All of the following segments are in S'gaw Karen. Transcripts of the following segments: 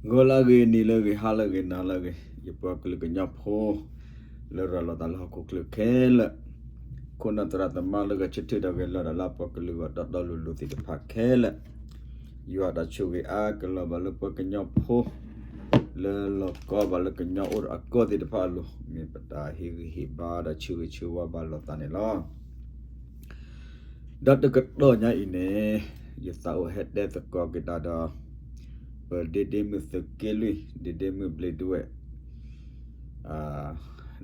ဂီၤလၢအဂ့ၤ, နံၤလၢအဂ့ၤ, ဟါလၢအဂ့ၤ, နၤလၢအဂ့ၤ, ယပှၤကလုာ်ကညီဖိ လၢရၤလီၤသးလၢဟီၣ်ခိၣ်ချၢခဲလၢာ်, ခိၣ်နၢ်သရၣ်သမါလၢဂဲၤဆၢထၢၣ်ဒီးဂဲၤလီၤဒၣ်လၢအပှၤကလုာ်ဂီၢ်တီတီလိၤလိၤသ့ၣ်တဖၣ်ခဲလၢာ်, ယွၤတၢ်ဆိၣ်ဂ့ၤအါကလီၤဘၣ်လၢပှၤကညီဖိ လၢလီၤကီဘၣ်လၢကညီအိၣ်ဒီးအကီၢ်သ့ၣ်တဖၣ်အလိၤ, မ့ၢ်ပတၢ်ဟ့ၣ်ဂံၢ်ဟ့ၣ်ဘါဒီးဆၢဂ့ၤဆၢဝါဘၣ်လိာ်သးန့ၣ်လီၤ. ဒီးတကတီၢ်ညါအံၤန့ၣ် ယသးအိၣ်ဟဲတဲသကိးက့ၤတၢ်ဒီး ပဒ့ဒ့မုၣ်သုးက့လွံၢ်, ဒ့ဒ့မုၣ်ဘျံးဒဝဲၣ်,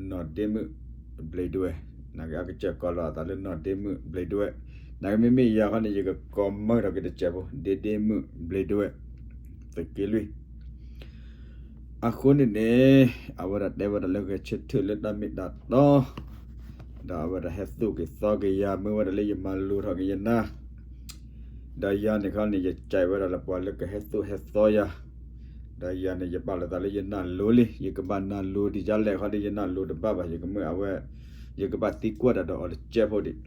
နီၢ်ဒ့မုၣ်ဘျံးဒဝဲၣ်, နာ်က့အကစၢ်ကိးလီၤအသးလၢနီၢ်ဒ့မုၣ်ဘျံးဒဝဲၣ်, နာ်က့မ့မ့ၢ်ယၤခီန့ၣ် ယကကိးမၢထီၣ်က့ၤတစဲးဖိ, ဒ့ဒ့မုၣ်ဘျံးဒဝဲၣ်, သုးက့လွံၢ် အဃိန့ၣ်န့ၣ် အဝဲဒၣ်တဲဝဲဒၣ်လၢဂဲၤဆၢထၢၣ်လၢတၢ်မ့ၢ်တၢ်တီ, ဒီးအဝဲဒၣ်ဟဲသိၣ်က့ၤသီက့ၤယၤ, မ့ၢ်ဝဲဒၣ်လၢယမၤလိထီၣ်က့ၤယနၢ်, ဒီးယၤန့ၣ်ခီန့ၣ် ယစံးဝဲဒၣ်လၢပှၤလၢကဟဲသိၣ်ဟဲသီယၤ, ဒီးယၤန့ၣ် ယပာ်လီၤသးလၢယနၢ်လိၤလံ, ယကဘၣ်နၢ်လိၤဒံးဒ်လဲၣ်ခီဒီး ယနၢ်လိၤတဘၣ်ဘၣ်, ယကမ့ၢ်အဝဲ ယကဘၣ်သံကွၢ်တၢ်ဒီးအီၤတစဲးဖိဒံး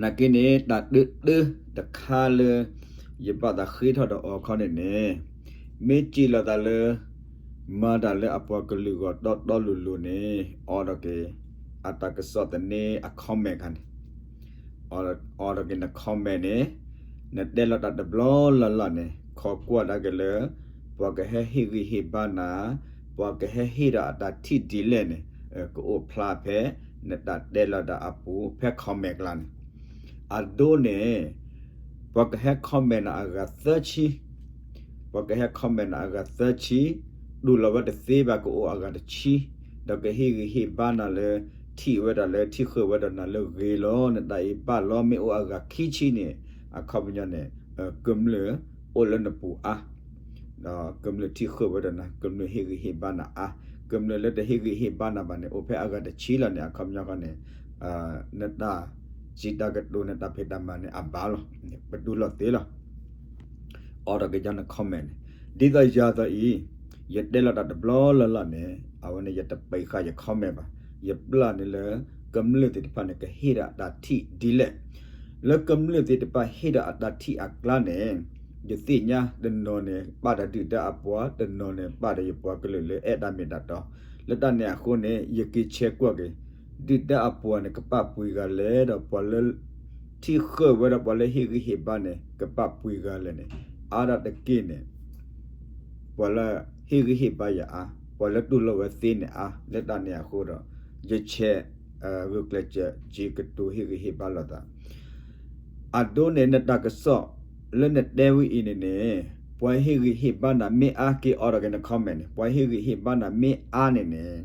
နာ်က့န့ၣ် တၢ်တၢတၢတခါလၢ ယဘၣ်သးဃ့ထီၣ်ဒီးအီၤခီန့ၣ်န့ၣ်, မ့ၢ်စံးလီၤသးလၢ မၤတၢ်လၢအပှၤကလုာ်ဂီၢ်တီတီလိၤလိၤန့ၣ် အိးထီၣ်က့ၤ အတၢ်ကစီၣ်သန့အ comment ခါန့ၣ်, အိးထီၣ်က့ၤန comment န့ၣ်, နတဲလီၤတၢ်တဘျီလၢ်လၢ်န့ၣ် ခိးကွၢ်ဒါက့ၤလၢ ပှၤကဟဲဟ့ၣ်ဂံၢ်ဟ့ၣ်ဘါနၤ, ပှၤကဟဲဟ့ၣ်ဒီးအတၢ်ထံၣ်ဒ်လဲၣ်န့ၣ် ကအိၣ်ဖျါဖဲ နတၢ်တဲလီၤတၢ်အပူၤ ဖဲ comment ကျါန့ၣ်, အဒိန့ၣ် ပှၤကဟဲ comment နၤအဂၤသၢဆံ, ပှၤကဟဲ comment နၤအဂၤသၢဆံ, တူၢ်လိာ်ဝဲတသ့ဘၣ် ကအိၣ်အဂၤတဆံ, ဒီးကဟ့ၣ်ဂံၢ်ဟ့ၣ်ဘါနၤလၢ ထံၣ်ဝဲဒၣ်လၢထံၣ်ဃုာ်ဝဲဒီးနၤလၢဂ့ၤလီၤ, နတၢ်အံၤဘၣ်လီၤ, မ့ၢ်အိၣ်အဂၤခံဆံန့ၣ် အခီပညီန့ၣ် ကမျၢၢ်အိၣ်လၢနပူၤအါ ဒီးကမျၢၢ်ထံၣ်ဃုာ်ဝဲဒီးနၤ, ကမျၢၢ်ဟ့ၣ်ဂံၢ်ဟ့ၣ်ဘါနၤအါ, ကမျၢၢ်လၢတဟ့ၣ်ဂံၢ်ဟ့ၣ်ဘါနၤဘၣ်န့ၣ် အိၣ်ဖဲအဂၤတဆံလီၤန့ၣ် အခီပညီဃီန့ၣ် နတၢ်စံးတၢ်ကတိၤ နတၢ်ဖံးတၢ်မၤန့ၣ် အဘၣ်လီၤ, ပတူၢ်လိာ်သ့လီၤ. အိးထီၣ်က့ၤယၤန comment န့ၣ်, ဒ်သိးယၤသိးအံၤ ယတဲလီၤတၢ်တဘျီလၢ်လၢ်န့ၣ် အဝဲန့ၣ် ယတပံးဃာ်ယ comment ဘၣ်, ယပျၢ်န့ၣ်လၢ ကမျၢၢ်သ့ၣ်တဖၣ်န့ၣ် ကဟ့ၣ်ဒီးအတၢ်ထံၣ်ဒ်လဲၣ်, လၢကမျၢၢ်သ့ၣ်တဖၣ်ဟ့ၣ်ဒီးအတၢ်ထံၣ်အကျါန့ၣ် ယသ့ၣ်ညါတနီၤန့ၣ် ပာ်ဒီးဒုၣ်ဒါအပှၤ, တနီၤန့ၣ် ပာ်ဒီးယပှၤကလုာ်လၢအဲၣ်တၢ်မ့ၢ်တၢ်တီ, လၢတၢ်န့ၣ်အဃိန့ၣ် ယက့ၤဆဲးကွၢ်က့ၤ ဒုၣ်ဒါအပှၤန့ၣ် ကပာ်ပှံၤဂၤလဲၣ်, ဒီးပှၤလၢထံၣ်ဃုာ်ဝဲဒီးပှၤလၢဟ့ၣ်ဂံၢ်ဟ့ၣ်ဘါန့ၣ် ကပာ်ပှံၤဂၤလဲၣ်န့ၣ်, အါဒၣ်တက့ၢ်န့ၣ် ပှၤလၢဟ့ၣ်ဂံၢ်ဟ့ၣ်ဘါယၤအါ, ပှၤလၢတူၢ်လိာ်ဝဲသ့န့ၣ်အါ, လၢတၢ်န့ၣ်အဃိဒီး ယဆဲး ဂုာ်ကျဲးစၢး စံးကတိၤဟ့ၣ်ဂံၢ်ဟ့ၣ်ဘါလိာ်သး အဒိန့ၣ် နတၢ်ကစီၣ်လၢနတဲဝဲအံၤန့ၣ်န့ၣ် ပှၤဟ့ၣ်ဂံၢ်ဟ့ၣ်ဘါနၤမ့ၢ်အါက့ၤ အိးထီၣ်က့ၤန comment န့ၣ်, ပှၤဟ့ၣ်ဂံၢ်ဟ့ၣ်ဘါနၤမ့ၢ်အါန့ၣ်န့ၣ်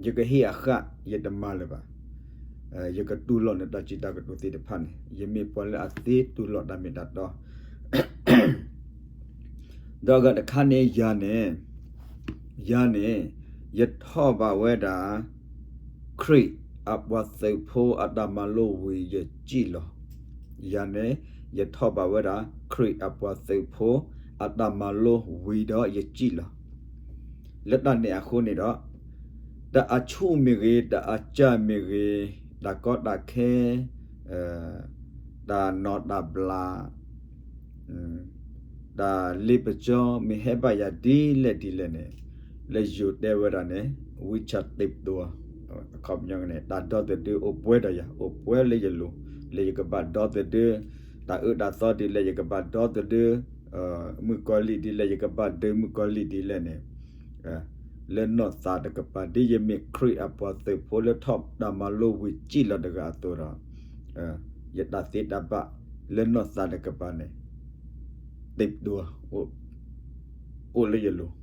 ယကဟ့ၣ်အဃၣ် ယတမၤလၢၤဘၣ်. ယကတူၢ်လိာ်နတၢ်စံးတၢ်ကတိၤသ့ၣ်တဖၣ်န့ၣ် ယမ့ၢ်ပှၤလၢအသ့တူၢ်လိာ်တၢ်မ့ၢ်တၢ်တီ ဒီးအဂၤတခါန့ၣ် ယၤန့ၣ်, ယၤန့ၣ် ယထီၣ်ဘၣ်ဝဲဒၣ် ခရံာ်အပှၤသုးဖိအတၢ်မၤလိဝံၤယစံၣ်လီၤ. ယၤန့ၣ် ယထီၣ်ဘၣ်ဝဲဒၣ် ခရံာ်အပှၤသုးဖိ အတၢ်မၤလိဝံၤဒီးယစံၣ်လီၤ. လၢတၢ်န့ၣ်အဃိန့ၣ်ဒီး တၢ်အဆူၣ်မ့ၢ်ဂ့ၤ, တၢ်အစၢ်မ့ၢ်ဂ့ၤ, တၢ်ကီတၢ်ခဲ တၢ်နီၢ်တၢ်ဘျး တၢ်လ့ပစီမ့ၢ်ဟဲဘၣ်ယၤဒ်လဲၣ်ဒ်လဲၣ်န့ၣ်, လၢယိၤတဲဝဲဒၣ်န့ၣ် ဝံဆၣ်တ့ပတိၤ အခီပညီန့ၣ် တၢ်ဒီသဒၢအိၣ်ပှဲၤဒီးယၤ, အိၣ်ပှဲၤလၢယလိၤ, လၢယကဘၣ်ဒီသဒၢ တၢ်အၢတၢ်သီဒ်လဲၣ် ယကဘၣ်ဒီသဒၢ, မုၣ်ကီၤလံၢ်ဒ်လဲၣ် ယကဘၣ်ဒၢမုၣ်ကီၤလံၢ်ဒ်လဲၣ်န့ၣ် လၢနီၢ်သးတကပၤ ဒ်ယမ့ၢ်ခရံာ်အပှၤသုးဖိလၢထီၣ်တၢ်မၤလိဝံၤစံၣ်လီၤတဂၤအသိးဒီး ယတၢ်သ့တၢ်ဘၣ်လၢနီၢ်သးတကပၤန့ၣ် တ့ပတိၤ အိၣ်လၢယလိၤ.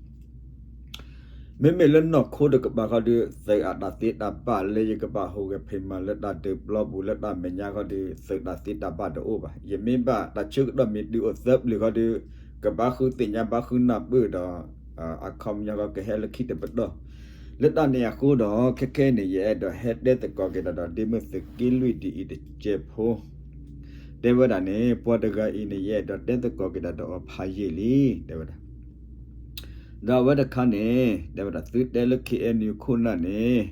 မ့မ့ၢ်လၢနီၢ်ခိတကပၤခီဒီး သုးအတၢ်သ့တၢ်ဘၣ်လၢယကဘၣ်ဟူးဂဲၤဖံးမၤလၢတၢ်ဒုးပျီပူၤလၢတၢ်မဲာ်ညါခီဒီး သုးတၢ်သ့တၢ်ဘၣ်တအိၣ်ဘၣ်. ယမ့ၢ်ဘၣ်တၢ်ဆၢကတီၢ်မ့ၢ်တုၤအိၣ်သၢပျၢၤခီဒီး ကဘၣ်ဃုသ့ၣ်ညါဘၣ်ဃုနၢ်ပၢၢ်ဒီး အခီပညီခီကဟဲလၢခံတပတီၢ်. လၢတၢ်န့ၣ်အဃိဒီး ခဲခဲအံၤန့ၣ် ယအဲၣ်ဒိးဟဲတဲသကိးက့ၤတၢ်ဒီး ဒ့မုၣ်သုးက့လွံၢ်ဒ်အံၤတစဲးဖိ တဲဝဲဒၣ်န့ၣ် ပှၤတဂၤအံၤန့ၣ် ယအဲၣ်ဒိးတဲသကိးက့ၤတၢ်ဒီးအီၤဖးယံာ်လံ တဲဝဲဒၣ်. ဒီးအဝဲတခါန့ၣ် တဲဝဲဒၣ် သုတဲလၢ ခ့ၣ်အဲၣ်ယူၣ် ခိၣ်နၢ်န့ၣ်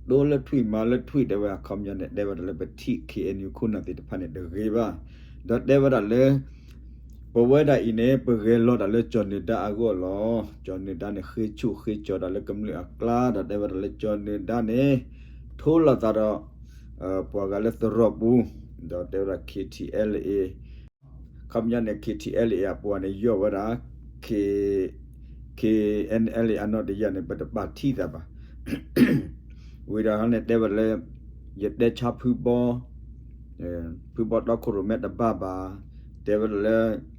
တိလၢထွံၣ်မၤလၢထွံၣ် တဲဝဲအခီပညီန့ၣ် တဲဝဲဒၣ်လၢပထံၣ် ခ့ၣ်အဲၣ်ယူၣ် ခိၣ်နၢ်သ့ၣ်တဖၣ်န့ၣ်တဂ့ၤဘၣ်. ဒီးတဲဝဲဒၣ်လၢ ပဝဲဒၣ်အံၤန့ၣ် ပဂဲၤလီၤတၢ်လၢကၠီၤနၢၤဒါအဂီၢ်လီၤ. ကၠီၤနၢၤဒါန့ၣ် ဃ့ဆူၣ်ဃ့ကၠီၤတၢ်လၢကမျၢၢ်အကျါ ဒီးတဲဝဲဒၣ်လၢကၠီၤနၢၤဒါန့ၣ် ထိလိာ်သးဒီး ပှၤဂၤလၢသရိာ်ပူၤ ဒီးတဲဝဲဒၣ် K T L A ခီပညီန့ၣ် K T L A အပှၤန့ၣ် ယီၢ်ဝဲဒၣ် K, K N L A အနီၣ်တယၢ်န့ၣ် ပတပာ်ထံၣ်သးဘၣ်. ဝံၤဒီးန့ၣ်တဲဝဲဒၣ်လၢ ယတဲဆါဖုဘီ, ဖုဘီတီခိၣ်ရိၣ်မဲတဘၣ်ဘၣ်. တဲဝဲဒၣ်လၢ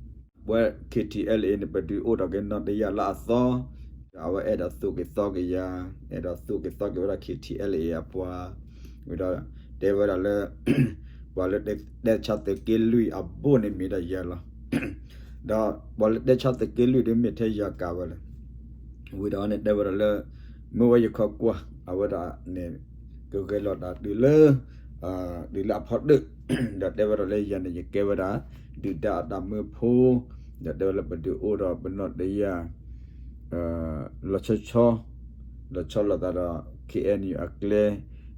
ပဝဲ K T L A န့ၣ် ပဒုးအိၣ်ထီၣ်က့ၤနီၣ်တယၢ်လၢအသီ, ဒီးအဝဲအဲၣ်ဒိးသိၣ်က့ၤသီက့ၤယၤ, အဲၣ်ဒိးသိၣ်က့ၤသီက့ၤဝဲဒၣ် K T L A အပှၤ, ဝံၤဒီး တဲဝဲဒၣ်လၢ ပှၤလၢတဲဆါသုးက့လွံၢ်အဘိၣ်န့ၣ်မ့ၢ်ဒၣ်ယၤလီၤ. ဒီးပှၤလၢတဲဆါသုးက့လွံၢ်ဒ်မ့ၢ်ထဲယၤကးဝဲလဲၣ်. ဝံၤဒီးန့ၣ် တဲဝဲဒၣ်လၢ မ့ၢ်ဝဲယခီကွၢ် အဝဲဒၣ်န့ၣ် ကဂဲၤလီၤတၢ်တုၤလၢ တုၤလၢအဖီတၢၣ်, ဒီးတဲဝဲဒၣ်လၢယၤန့ၣ် ယကဲဝဲဒၣ် ဒုၣ်ဒါအတၢ်မၢဖိ, ဒီးတဲဝဲလၢပဒုးအိၣ်ဒီးပနီၣ်တယၢ် လီၤဆီဆီ, လီၤဆီလိာ်သးဒီး K N U အကျဲ,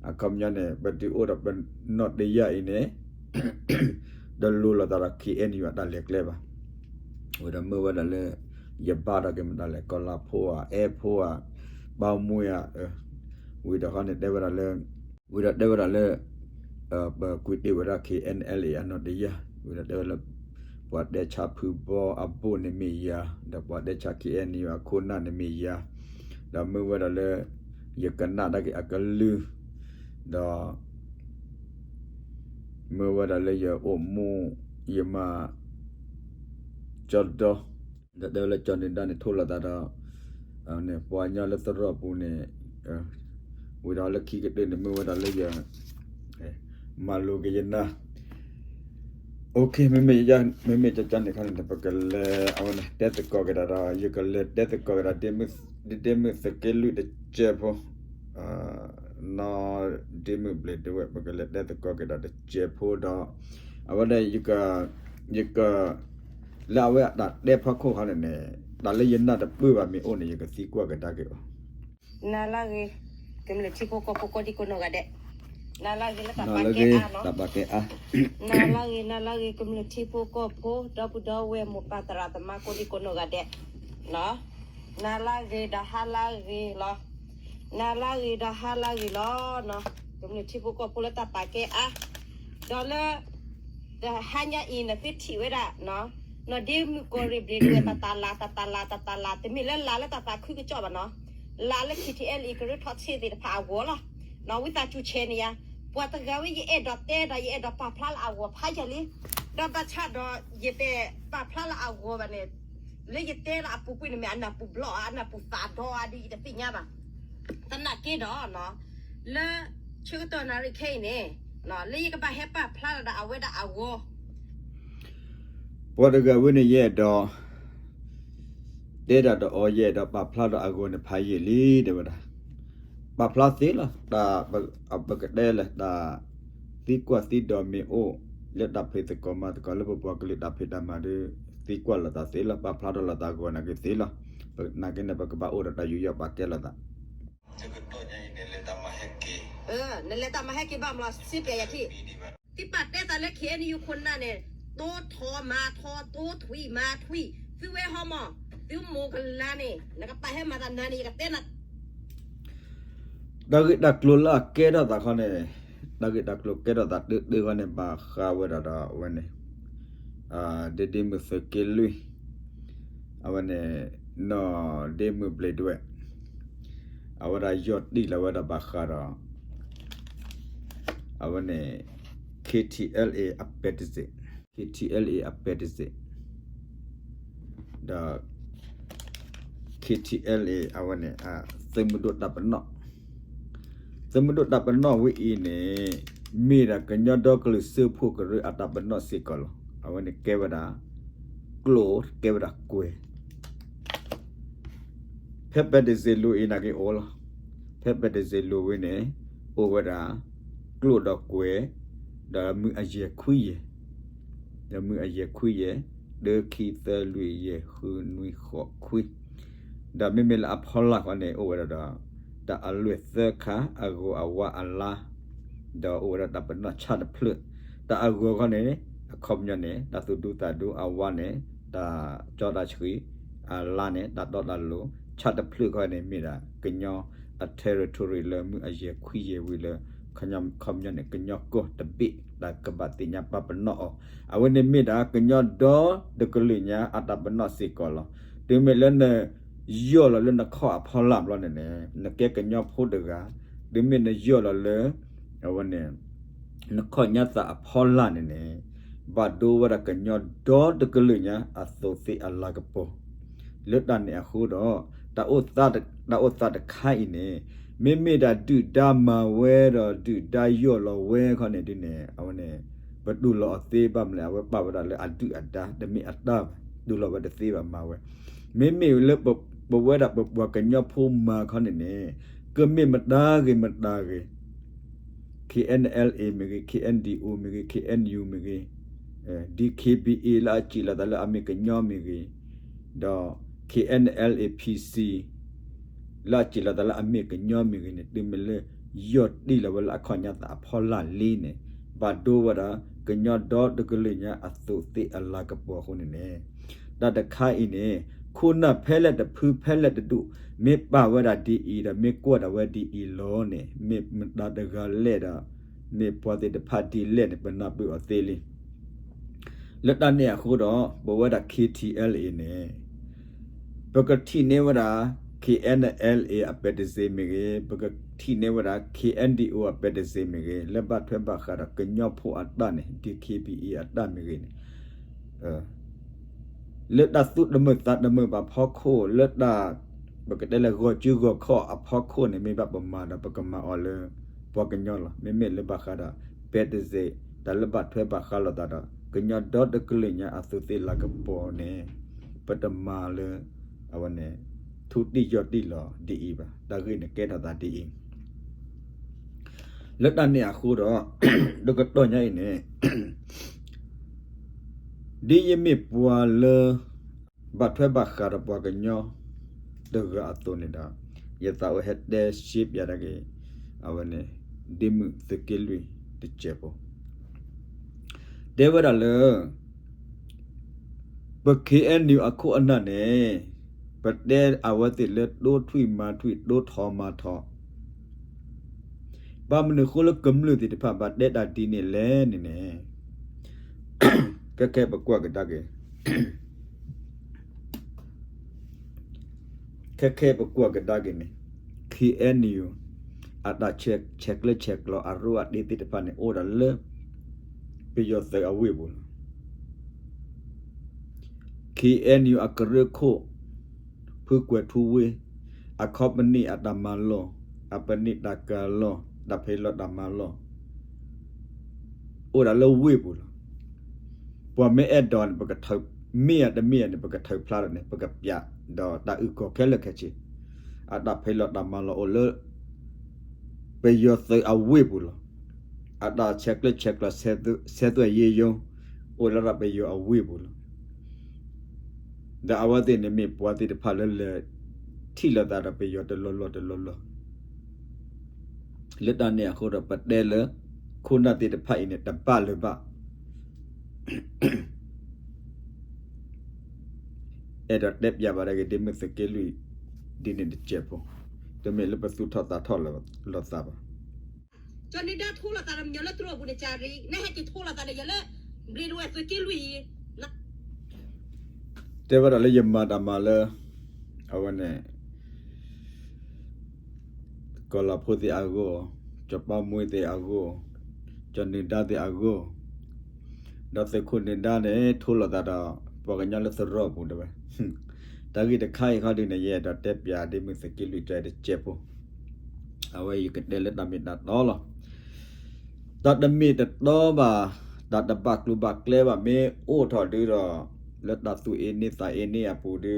အခီပညီန့ၣ် ပဒုးအိၣ်ဒီးပနီၣ်တယၢ်အံၤန့ၣ် တလိၤလိာ်သးဒီး K N U အတၢ်လဲၤကျဲဘၣ်. ဝံၤဒီးမ့ၢ်ဝဲဒၣ်လၢ ယဘါထီၣ်က့ၤမတၤလဲၣ် ကီၤလၤဖိဧါ အဲၣ်ဖိဧါ ဘၣ်မူဧါ, ဝံၤဒီးဃီန့ၣ်တဲဝဲဒၣ်လၢ ဝံၤဒီးတဲဝဲဒၣ်လၢ ပကွံာ်တ့ၢ်ဝဲဒၣ် K N L A အနီၣ်တယၢ်, ဝံၤဒီးတဲဝဲလၢ ပှၤတဲဆါဖုဘီအဘိၣ်န့ၣ်မ့ၢ်ယၤ, ဒီးပှၤတဲဆါ K N U အခိၣ်နၢ်န့ၣ်မ့ၢ်ယၤ, ဒီးမ့ၢ်ဝဲဒၣ်လၢ ယကနၣ်တၢ်က့ၤအကလုၢ်, ဒီး မ့ၢ်ဝဲဒၣ်လၢယအိၣ်မူ ယမၤ ကၠီဒီ, ဒီးတဲဝဲလၢကၠီၤနၢၤဒါန့ၣ် ထိလိာ်သးဒီး ပှၤကညီလၢသရိာ်ပူၤန့ၣ်, ဝံၤဒီးလၢခံကတၢၢ်န့ၣ် မ့ၢ်ဝဲဒၣ်လၢယ မၤလိက့ၤယနၢ်, မ့မ့ၢ် မ့မ့ၢ်ကန့ၣ်ခီန့ၣ် ပကလဲၤ အဝဲန့ၣ် တဲသကိးက့ၤတၢ်ဒီး ယကလဲၤတဲသကိးက့ၤတၢ် ဒ့မုၣ်သက့လွံၢ်တစဲးဖိ, နီၢ်ဒ့မုၣ်ဘျံးဒဝဲၢ် ပကလဲၤတဲသကိးက့ၤတၢ်တစဲးဖိဒီး အဝဲဒၣ် ယက လၢအဝဲအတၢ်တဲဖီခိၣ်ခီန့ၣ်န့ၣ် တၢ်လၢယနၢ်တပၢၢ်ဘၣ်မ့ၢ်အိၣ်န့ၣ် ယကသံကွၢ်ကဒါက့ၤအီၤ. နၤလၢအဂ့ၤ ကမျၢၢ်ထံဖိကီၢ်ဖိကိးဒံကိးနီၢ်ဂၤဒဲး, နၤလၢအဂ့ၤလၢတၢ်ပာ်ကဲအါနီၤ, နၤလၢအဂ့ၤ နၤလၢအဂ့ၤ ကမျၢၢ်ထံဖိကီၢ်ဖိ ဒီပုၢ်ဒီဝဲၢ် မိၢ်ပၢ်သရၣ်သမါကိးဒံကိးနီၢ်ဂၤဒဲး, နၤလၢအဂ့ၤဒီးဟါလၢအဂ့ၤလီၤ, နၤလၢအဂ့ၤဒီးဟါလၢအဂ့ၤလီၤ, ကမျၢၢ်ထံဖိကီၢ်ဖိလၢတၢ်ပာ်ကဲအါ, ဒီးလၢ တဟါညါအံၤ နသုထံၣ်ဝဲဒၣ် နီၢ်ဒ့မုၣ်ကီၢ်ရ့ၣ်ဘျံးဒဝဲၢ် တၢ်တၢ်လၤ တၢ်တၢ်လၤ တၢ်တၢ်လၤ တမ့ၢ်လၢလၤလၢတၢ်သးခုကစီၣ်ဘၣ်နီၤ, လၤလၢ K T L A ကရၢထီၣ်ဆ့သ့ၣ်တဖၣ်အဂီၢ်လီၤ, နီၢ်ဝံသးစူၤဆဲးန့ၣ်ယါ, ပှၤတဂၤဝဲယအဲၣ်ဒိးတဲဒီး ယအဲၣ်ဒိးပာ်ဖျါလၢအဂီၢ်ဖးယံာ်လံ, ဒီးဘၣ်ဆၣ်ဒီး ယတပာ်ဖျါလၢအဂီၢ်ဘၣ်န့ၣ်, လၢယတဲလၢအပူၤကွံာ်န့ၣ်မ့ၢ်အနၢ်ပူၤဘျီၣ်ဧါ အနၢ်ပူၤသးဒီဧါဒီး ယတသ့ၣ်ညါဘၣ်, သနာ်က့ဒီး လၢဆၢကတီၢ်နၣ်ရံၣ်ခဲအံၤန့ၣ်, လၢယကဘၣ်ဟဲပာ်ဖျါလီၤဒီးအဝဲဒၣ်အဂီၢ်, ပှၤတဂၤဝဲန့ၣ် ယအဲၣ်ဒိး တဲတၢ်ဒီးအီၤ ယအဲၣ်ဒိးပာ်ဖျါဒီးအဂီၢ်န့ၣ် ဖးယံာ်လံ တဲဝဲဒၣ်, ပာ်ဖျါသ့လီၤ, တၢ်ပကတဲလဲၣ် တၢ်သံကွၢ်သံဒိးမ့ၢ်အိၣ် လၢတၢ်ဖံးသကိးမၤသကိး လၢပပှၤကလုာ်တၢ်ဖံးတၢ်မၤဒီး သံကွၢ်လိာ်သးသ့လီၤ, ပာ်ဖျါထီၣ်လိာ်သးအဂီၢ်နာ်က့သ့လီၤ, နာ်က့န့ၣ် ပကဘၣ်အိၣ်ဒီးတၢ်ယူးယီၣ်ပာ်ကဲလိာ်သး နလဲၤတၢ်မၤဟဲက့ၤဘၣ်မး စံးပျဲယၤထံၣ်, သုပာ်တဲသးလၢ K N U ခိၣ်နၢ်န့ၣ် တိထီၣ်မၤထီၣ် တိထွံၣ်မၤထွံၣ်, သုဝဲဟီမး, သုမိၢ်ကလါန့ၣ် နကပာ်ဟဲမၤသးနၤန့ၣ် ယကတဲနၤ တၢ်ဂ့ၢ်တၢ်ကျိၤလၢအကဲထီၣ်သးခီန့ၣ်, တၢ်ဂ့ၢ်တၢ်ကျိၤကဲထီၣ်သးတၢ်တၢ်ခီန့ၣ် ဘၣ်ဃးဝဲဒၣ်ဒီးအဝဲန့ၣ်, ဒ့ဒ့မုၣ်သုးက့လွံၢ်, အဝဲန့ၣ်, နီၢ်ဒ့မုၣ်ဘျံးဒဝဲၢ်, အဝဲဒၣ်ယီၢ်တံၢ်လီၤဝဲဒၣ်ဘၣ်ဃးဒီး အဝဲန့ၣ် K T L A အပဲတစ့ၣ်, K T L A အပဲတစ့ၣ်, ဒီး K T L A အဝဲန့ၣ် သုးမုၢ်ဒိၣ်တၢ်ပနီၣ်, သုးမုၢ်ဒိၣ်တၢ်ပနီၣ်ဝဲအံၤန့ၣ် မ့ၢ်ဒၣ်ကညီဒီကလုာ်စၢဖှိၣ်ကရၢအတၢ်ပနီၣ်စ့ၢ်ကီးလီၤ. အဝဲန့ၣ်ကဲဝဲဒၣ် ကျိၣ်ကဲဝဲဒၣ်ကွဲၤ ဖဲပဲတစ့ၣ်လိၤအံၤနာ်က့အိၣ်လီၤ. ဖဲပဲတစ့ၣ်လိၤဝဲန့ၣ် အိၣ်ဝဲဒၣ် ကျိၣ်ဒီးကွဲၤ, ဒီးမုၢ်အယဲၢ်ခွံယဲၢ်, ဒီးမုၢ်အယဲၢ်ခွံယဲၢ်, တၢ ခံ သၢ လွံၢ် ယဲၢ် ဃု နွံ ဃိး ခွံ, ဒီးမ့မ့ၢ်လၢအဖီလာ်ဃီန့ၣ် အိၣ်ဝဲဒၣ်ဒီး တၢ်အလွဲၢ်သၢခါ အဂီၤအဝါအလါ, ဒီးအိၣ်ဝဲဒၣ်တၢ်ပနီၣ်ဆၣ်တဖျၢၣ်, တၢ်အဂီၤဃီန့ၣ် အခီပညီန့ၣ် တၢ်သူၣ်ဒူသးဒူအဝါန့ၣ် တၢ်ကၠီတၢ်ဆှံ အလါန့ၣ် တၢ်တီတၢ်လိၤ ဆၣ်တဖျၢၣ်ခီန့ၣ် မ့ၢ်ဒၣ်ကညီအ territory လၢမုၢ်အယဲၢ်ခွံယဲၢ်ဝံၤလၢ ခီပညီန့ၣ် ကညီကီၢ်တဘ့ၣ် တၢ်ကဘၣ်သ့ၣ်ညါပာ်ပနီၣ်အီၤ အဝဲန့ၣ်မ့ၢ်ဒၣ်ကညီဒီတကလုာ်ညါအတၢ်ပနီၣ်စ့ၢ်ကီးလီၤ. တုၤမ့ၢ်လၢနယီၢ်လီၤလၢနခီၣ်အဖီလာ်ဘျီန့ၣ်န့ၣ် နကဲကညီဖိတဂၤ, တုၤမ့ၢ်နယီၢ်လီၤလၢ အဝဲန့ၣ် နခီၣ်ညါသးအဖီလာ်န့ၣ်န့ၣ် ဘၣ်ဒိဝဲဒၣ်ကညီဒီတကလုာ်ညါအသိးသ့ၣ်အလၤကပီၤ လၢတၢ်န့ၣ်အဃိဒီး တၢ်အိၣ်သးတခါအံၤန့ၣ် မ့မ့ၢ်ဒၣ်ဒုၣ်ဒါမၤဝဲဒီးဒုၣ်ဒါယီၢ်လီၤဝဲခီန့ၣ်ဒ်န့ၣ် အဝဲန့ၣ် ပတူၢ်လိာ်အီၤသ့ဘၣ်မနုၤလဲၣ် အဝဲပာ်ဝဲဒၣ်လၢအဒုၣ်အဒါ တမ့ၢ်အတၢ်ဘၣ် တူၢ်လိာ်ဝဲတသ့ဘၣ်မၤဝဲ မ့မ့ၢ်လၢပ ပဝဲဒၣ်ပပှၤကညီဖိမၤခီန့ၣ်န့ၣ် ကမ့ၢ်မတၤဂ့ၤမတၤဂ့ၤ K N L A မ့ၢ်ဂ့ၤ K N D O မ့ၢ်ဂ့ၤ K N U မ့ၢ်ဂ့ၤ D K B A လၢအစံးလီၤသးလၢအမ့ၢ်ကညီမ့ၢ်ဂ့ၤ, ဒီး K N L A P C လၢအစံးလီၤသးလၢအမ့ၢ်ကညီမ့ၢ်ဂ့ၤန့ၣ် တုၤမ့ၢ်လၢ ယီၢ်တံၢ်လီၤဝဲလၢအခီၣ်ညါသးအဖီလာ်လံန့ၣ် ဘၣ်ဒိဝဲဒၣ် ကညီဒီတကလုာ်ညါအသိးသ့ၣ်အလၤကပီၤအဃိန့ၣ်န့ၣ် တၢ်တခါအံၤန့ၣ် ခိၣ်နၢ်ဖဲလဲၣ်တဖုဖဲလဲၣ်တဒူၣ် မ့ၢ်ပာ်ဝဲဒၣ်ဒ်အံၤဒီး မ့ၢ်ကွၢ်ဒၣ်ဝဲဒ်အံၤလီၤန့ၣ် မ့ၢ်မတၤတဂၤလဲၣ်ဒီး မ့ၢ်ပှၤသ့ၣ်တဖၣ်ဒ်လဲၣ်န့ၣ် ပနၢ်ပၢၢ်အီၤသ့လံ. လၢတၢ်န့ၣ်အဃိဒီး ပဝဲဒၣ် K T L A န့ၣ် ပကထံၣ်န့ၢ်ဝဲဒၣ် K N L A အပဲတစ့ၢ်မ့ၢ်ဂ့ၤ, ပကထံၣ်န့ၢ်ဝဲဒၣ် K N D O အပဲတစ့ၢ်မ့ၢ်ဂ့ၤ, လၢဘၣ်ထွဲဘၣ်ဃးဒီးကညီဖိအတၢ်န့ၣ် D K B A အတၢ်မ့ၢ်ဂ့ၤန့ၣ် လၢတၢ်သူၣ်တမုာ်သးတမုာ်ဘၣ်ဖီခိၣ် လၢတၢ် ပကတဲလၢဂီၤစုဂီၤခီၣ်အဖီခိၣ်န့ၣ် မ့ၢ်ဘၣ်ပမၤဒီး ပကမၤအီၤလၢ ပှၤကညီလီၤ. မ့မ့ၢ်လၢဘၣ်ဃးဒီး ပဲတစ့ၢ် တၢ်လၢဘၣ်ထွဲဘၣ်ဃးလိာ်သးဒီး ကညီဒီတကလုာ်ညါအသိးသ့ၣ်လၤကပီၤန့ၣ် ပတမၤလၢ အဝဲန့ၣ် ထူတံၢ်ယီၢ်တံၢ်လီၤဒ်အံၤဘၣ်. တၢ်ဂ့ၢ်န့ၣ်ကဲထီၣ်သးဒ်အံၤ လၢတၢ်န့ၣ်အဃိဒီး တကတီၢ်ညါအံၤန့ၣ် ဒ်ယမ့ၢ်ပှၤလၢ ဘၣ်ထွဲဘၣ်ဃးဒီးပှၤကညီ တဂၤအသိးန့ၣ်ဒီး ယသးအိၣ်ဟဲတဲရှဲပၠးဒၣ်က့ၤ အဝဲန့ၣ် ဒ့မုၣ်သုးက့လွံၢ်တစဲးဖိ တဲဝဲဒၣ်လၢ ပ K N U အခိၣ်အနၢ်န့ၣ် ပတဲအဝဲသ့ၣ်လၢတိထွံၣ်မၤထွံၣ် တိထီၣ်မၤထီၣ် ဘၣ်မနုၤဃိလၢကမျၢၢ်သ့ၣ်တဖၣ် ဘၣ်တဲတၢ်ဒ်န့ၣ်လဲၣ်န့ၣ်န့ၣ် ခဲခဲပကွၢ်ကဒါက့ၤ ခဲခဲပကွၢ်ကဒါက့ၤန့ၣ် K N U အတၢ်ဆဲးကျၢဆဲးကျိးအရူအတ့သ့ၣ်တဖၣ်န့ၣ် အိၣ်ဒၣ်လၢ ပယီၤသုးအဝ့ၢ်ပူၤလီၤ. K N U အကရၢခိၣ် ဖုကွဲၤထူဝ့ အ company အတၢ်မၤလီၢ် အပနံာ်တၢ်ကၤလီၢ် တၢ်ဖံးလီၢ်တၢ်မၤလီၢ် အိၣ်ဒၣ်လၢဝ့ၢ်ပူၤလီၤ. ပှၤမ့ၢ်အဲၣ်ဒိးန့ၣ် ပကထၢၣ် မ့ၢ်ဧါတမ့ၢ်ဧါန့ၣ် ပကထၢၣ်ဖျါဒီးန့ၣ် ပကပျးဒီးတၢ်အုၣ်ကီၤခဲလၢာ်ခဲဆ့ အတၢ်ဖံးလီၢ်တၢ်မၤလီၢ်အိၣ်လၢ ပယီၤသုးအဝ့ၢ်ပူၤလီၤ. အတၢ်ဆဲးကျၢဆဲးကျိး ဆဲးသွဲၣ်ယ့ယိ အိၣ်လၢပယီၤအဝ့ၢ်ပူၤလီၤ. ဒီးအဝဲသ့ၣ်န့ၣ်မ့ၢ်ပှၤသ့ၣ်တဖၣ်လၢလဲၤထံၣ်လိာ်သးဒီးပယီၤတလီၢ်လီၢ်တလီၢ်လီၢ် လၢတၢ်န့ၣ်အဃိဒီး ပတဲလၢ ခိၣ်နၢ်သ့ၣ်တဖၣ်အံၤန့ၣ် တဘၣ်လၢၤဘၣ် အဲၣ်ဒိးတဲပၠးဘၣ်ဒၣ်က့ၤ ဒ့မုၣ်သုးက့လွံၢ် ဒ်န့ၣ်တစဲးဖိ တမ့ၢ်လၢပသူၣ်ထီၣ်သးထီၣ်လိာ်သးဘၣ်. ကၠီနံၤဒါထိလိာ်သးဒီးမညီလၢတြီၢ်ပူၤန့ၣ် ကၢ်ရံ နဟဲက့ၤထိလိာ်သးဒီးယၤလၢ ဘျ့ဒဝဲၢ်သုးက့လွံၢ်အံၤ တဲဝဲဒၣ်လၢယမၤတၢ်မၤလၢ အဝဲန့ၣ် ကီၢ်လၤဖိသ့ၣ်အဂီၢ်, ကၠီၤပၤမှ့သ့ၣ်အဂီၢ်, ကၠီၤနံၤဒါသ့ၣ်အဂီၢ်, ဒီးသုးခိၣ်နံၤဒါန့ၣ် ထိလိာ်သးဒီး ပှၤကညီလၢတြီၢ်ပူၤတဲဝဲ. တၢ်ဂ့ၢ်တခါအံၤခီဒုးန့ၣ် ယအဲၣ်ဒိးတဲပၠးဒ့မုၣ်သုးက့လွံၢ်တစဲးဖိ, အဝဲယကတဲလၢတၢ်မ့ၢ်တၢ်တီလီၤ. တၢ်တမ့ၢ်တတီဘၣ်, တၢ်တဘၣ်ကျိၤဘၣ်ကျဲဘၣ် မ့ၢ်အိၣ်ထီၣ်ဒုဒီး လၢတၢ်သူၣ်အ့န့သးအ့န့အပူၤဒု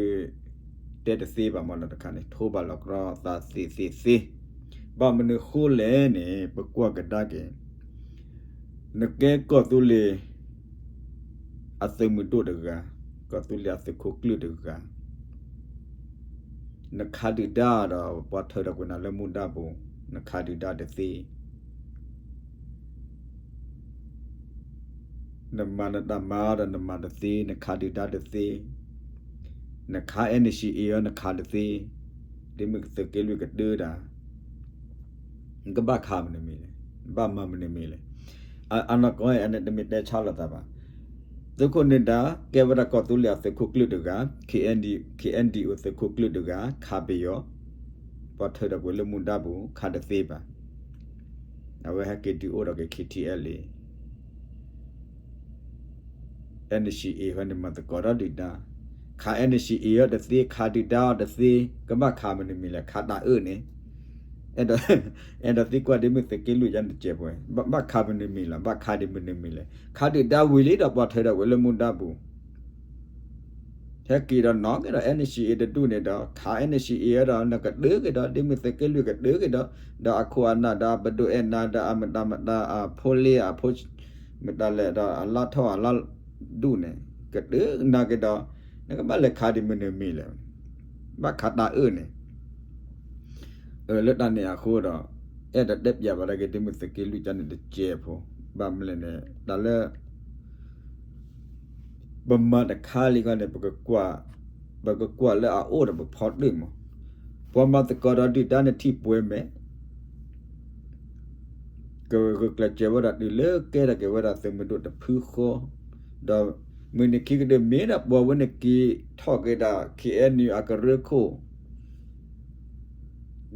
တဲတသ့ဘၣ်မးနီၤတခါန့ၣ် ထိဘၣ်လီၤကြီသးသ့သ့သ့. ဘၣ်မနုၤဃိလဲၣ်န့ၣ် ပကွၢ်ကဒါက့ၤ နကဲကီၢ်သူလ့ၤ အသုးမုၢ်ဒိၣ်တဂၤ, ကီၢ်သူလ့ၤအသုးခိၣ်ကျၢၢ်တဂၤ, နခးဒုၣ်ဒါဒီး ပှၤထၢဒီးကွံာ်နၤလၢမူဒါပူၤ, နခးဒုၣ်ဒါတသ့. နမၤနတၢ်မၤဒီးနမၤတသ့, နခးဒုၣ်ဒါတသ့, နခး N C A အီၤ နခးတသ့, ဒ်မ့ၢ်သုးက့လွံၢ်ကတၢၢ်ဒၣ် နကဘၣ်ခးမနုၤမံၤလဲၣ်, နဘၣ်မၤမနုၤမံၤလဲၣ်. အနီၢ်ကီၢ်အံၤန့ၣ် တမ့ၢ်တဲဆါလိာ်သးဘၣ်. သုးခိၣ်နၢၤဒါ ကဲဝဲဒၣ်ကီၢ်သူလ့ၤအသုးခိၣ်ကျၢၢ်တဂၤ, K N D, K N D O သုးခိၣ်ကျၢၢ်တဂၤ ခးပယီၤ, ပှၤထၢဒီးကွံာ်လၢမူဒါပူၤ ခးတသ့ဘၣ်. အဝဲဟဲက့ၤဒုးအိၣ်ဒီးက့ၤ K T L A N C A ဃီန့ၣ် မၤသကိးဒီးဒုၣ်ဒါ, ခး N C A အီၤတသ့, ခးဒုၣ်ဒါအီၤတသ့, ကဘၣ်ခးမနုၤမံၤလဲၣ်, ခးတၢ်အၢၣ်န့ၣ်, အဲၣ်ဒိး, အဲၣ်ဒိးသံကွၢ်ဒ်မ့ၢ်သုးက့လွံၢ်ယါန့ၣ်တစဲးဖိ, ဘၣ်ခးမနုၤမံၤလဲၣ်, ဘၣ်ခးဒံးမနုၤမံၤလဲၣ်, ခးဒုၣ်ဒါဝံၤလံဒီးပှၤထၢဒီးဝဲလၢမူဒါပူၤ ဟဲက့ၤဒီးနီၣ်က့ၤဒီး N C A တဒူၣ်န့ၣ်ဒီး ခး N C A အီၤဒီး နကတၢၢ်က့ၤဒီး ဒ်မ့ၢ်သုးက့လွံၢ်ကတၢၢ်က့ၤဒီး, ဒီးအခိၣ်အနၢ်ဒီးအပဒိၣ်အဲၣ်နၤဒီးအမတၤမတၤအဖိလ့အဖိ မတၤလဲၣ်ဒီးအလါထီၣ်အလါဒူၣ်န့ၣ် ကတၢၢ်နၤက့ၤဒီး နကဘၣ်လဲၤခးဒံးမနုၤမံၤလဲၣ်, ဘၣ်ခးတၢ်အၢၣ်န့ၣ် လၢတၢ်န့ၣ်အဃိဒီး အဲၣ်ဒိးတဲပၠးဘၣ်ဒၣ်က့ၤ ဒ်မ့ၢ်သုးက့လွံၢ်ကါန့ၣ်တစဲးဖိ, ဘၣ်မနုၤလဲၣ်န့ၣ် တၢ်လၢ ပမၤတခါလံခီန့ၣ် ပကကွၢ်လၢအအိၣ်ဒီးပဖီတၢၣ်မး, ပှၤမၤသကိးဒီးဒုၣ်ဒါန့ၣ်ထံၣ်ပှဲၤမဲာ် ကဂုာ်ကျဲးစၢးဝဲဒၣ်တုၤလၢကဲထီၣ်က့ၤဝဲဒၣ်သုးမုၢ်ဒိၣ်တဖုဃီ, ဒီးမုၢ်နံၤခံကတၢၢ်မ့ၢ်ဒၣ်ပှၤဝဲန့ၣ်က့ၤထီၣ်က့ၤဒၣ် K N U အကရၢခိၣ်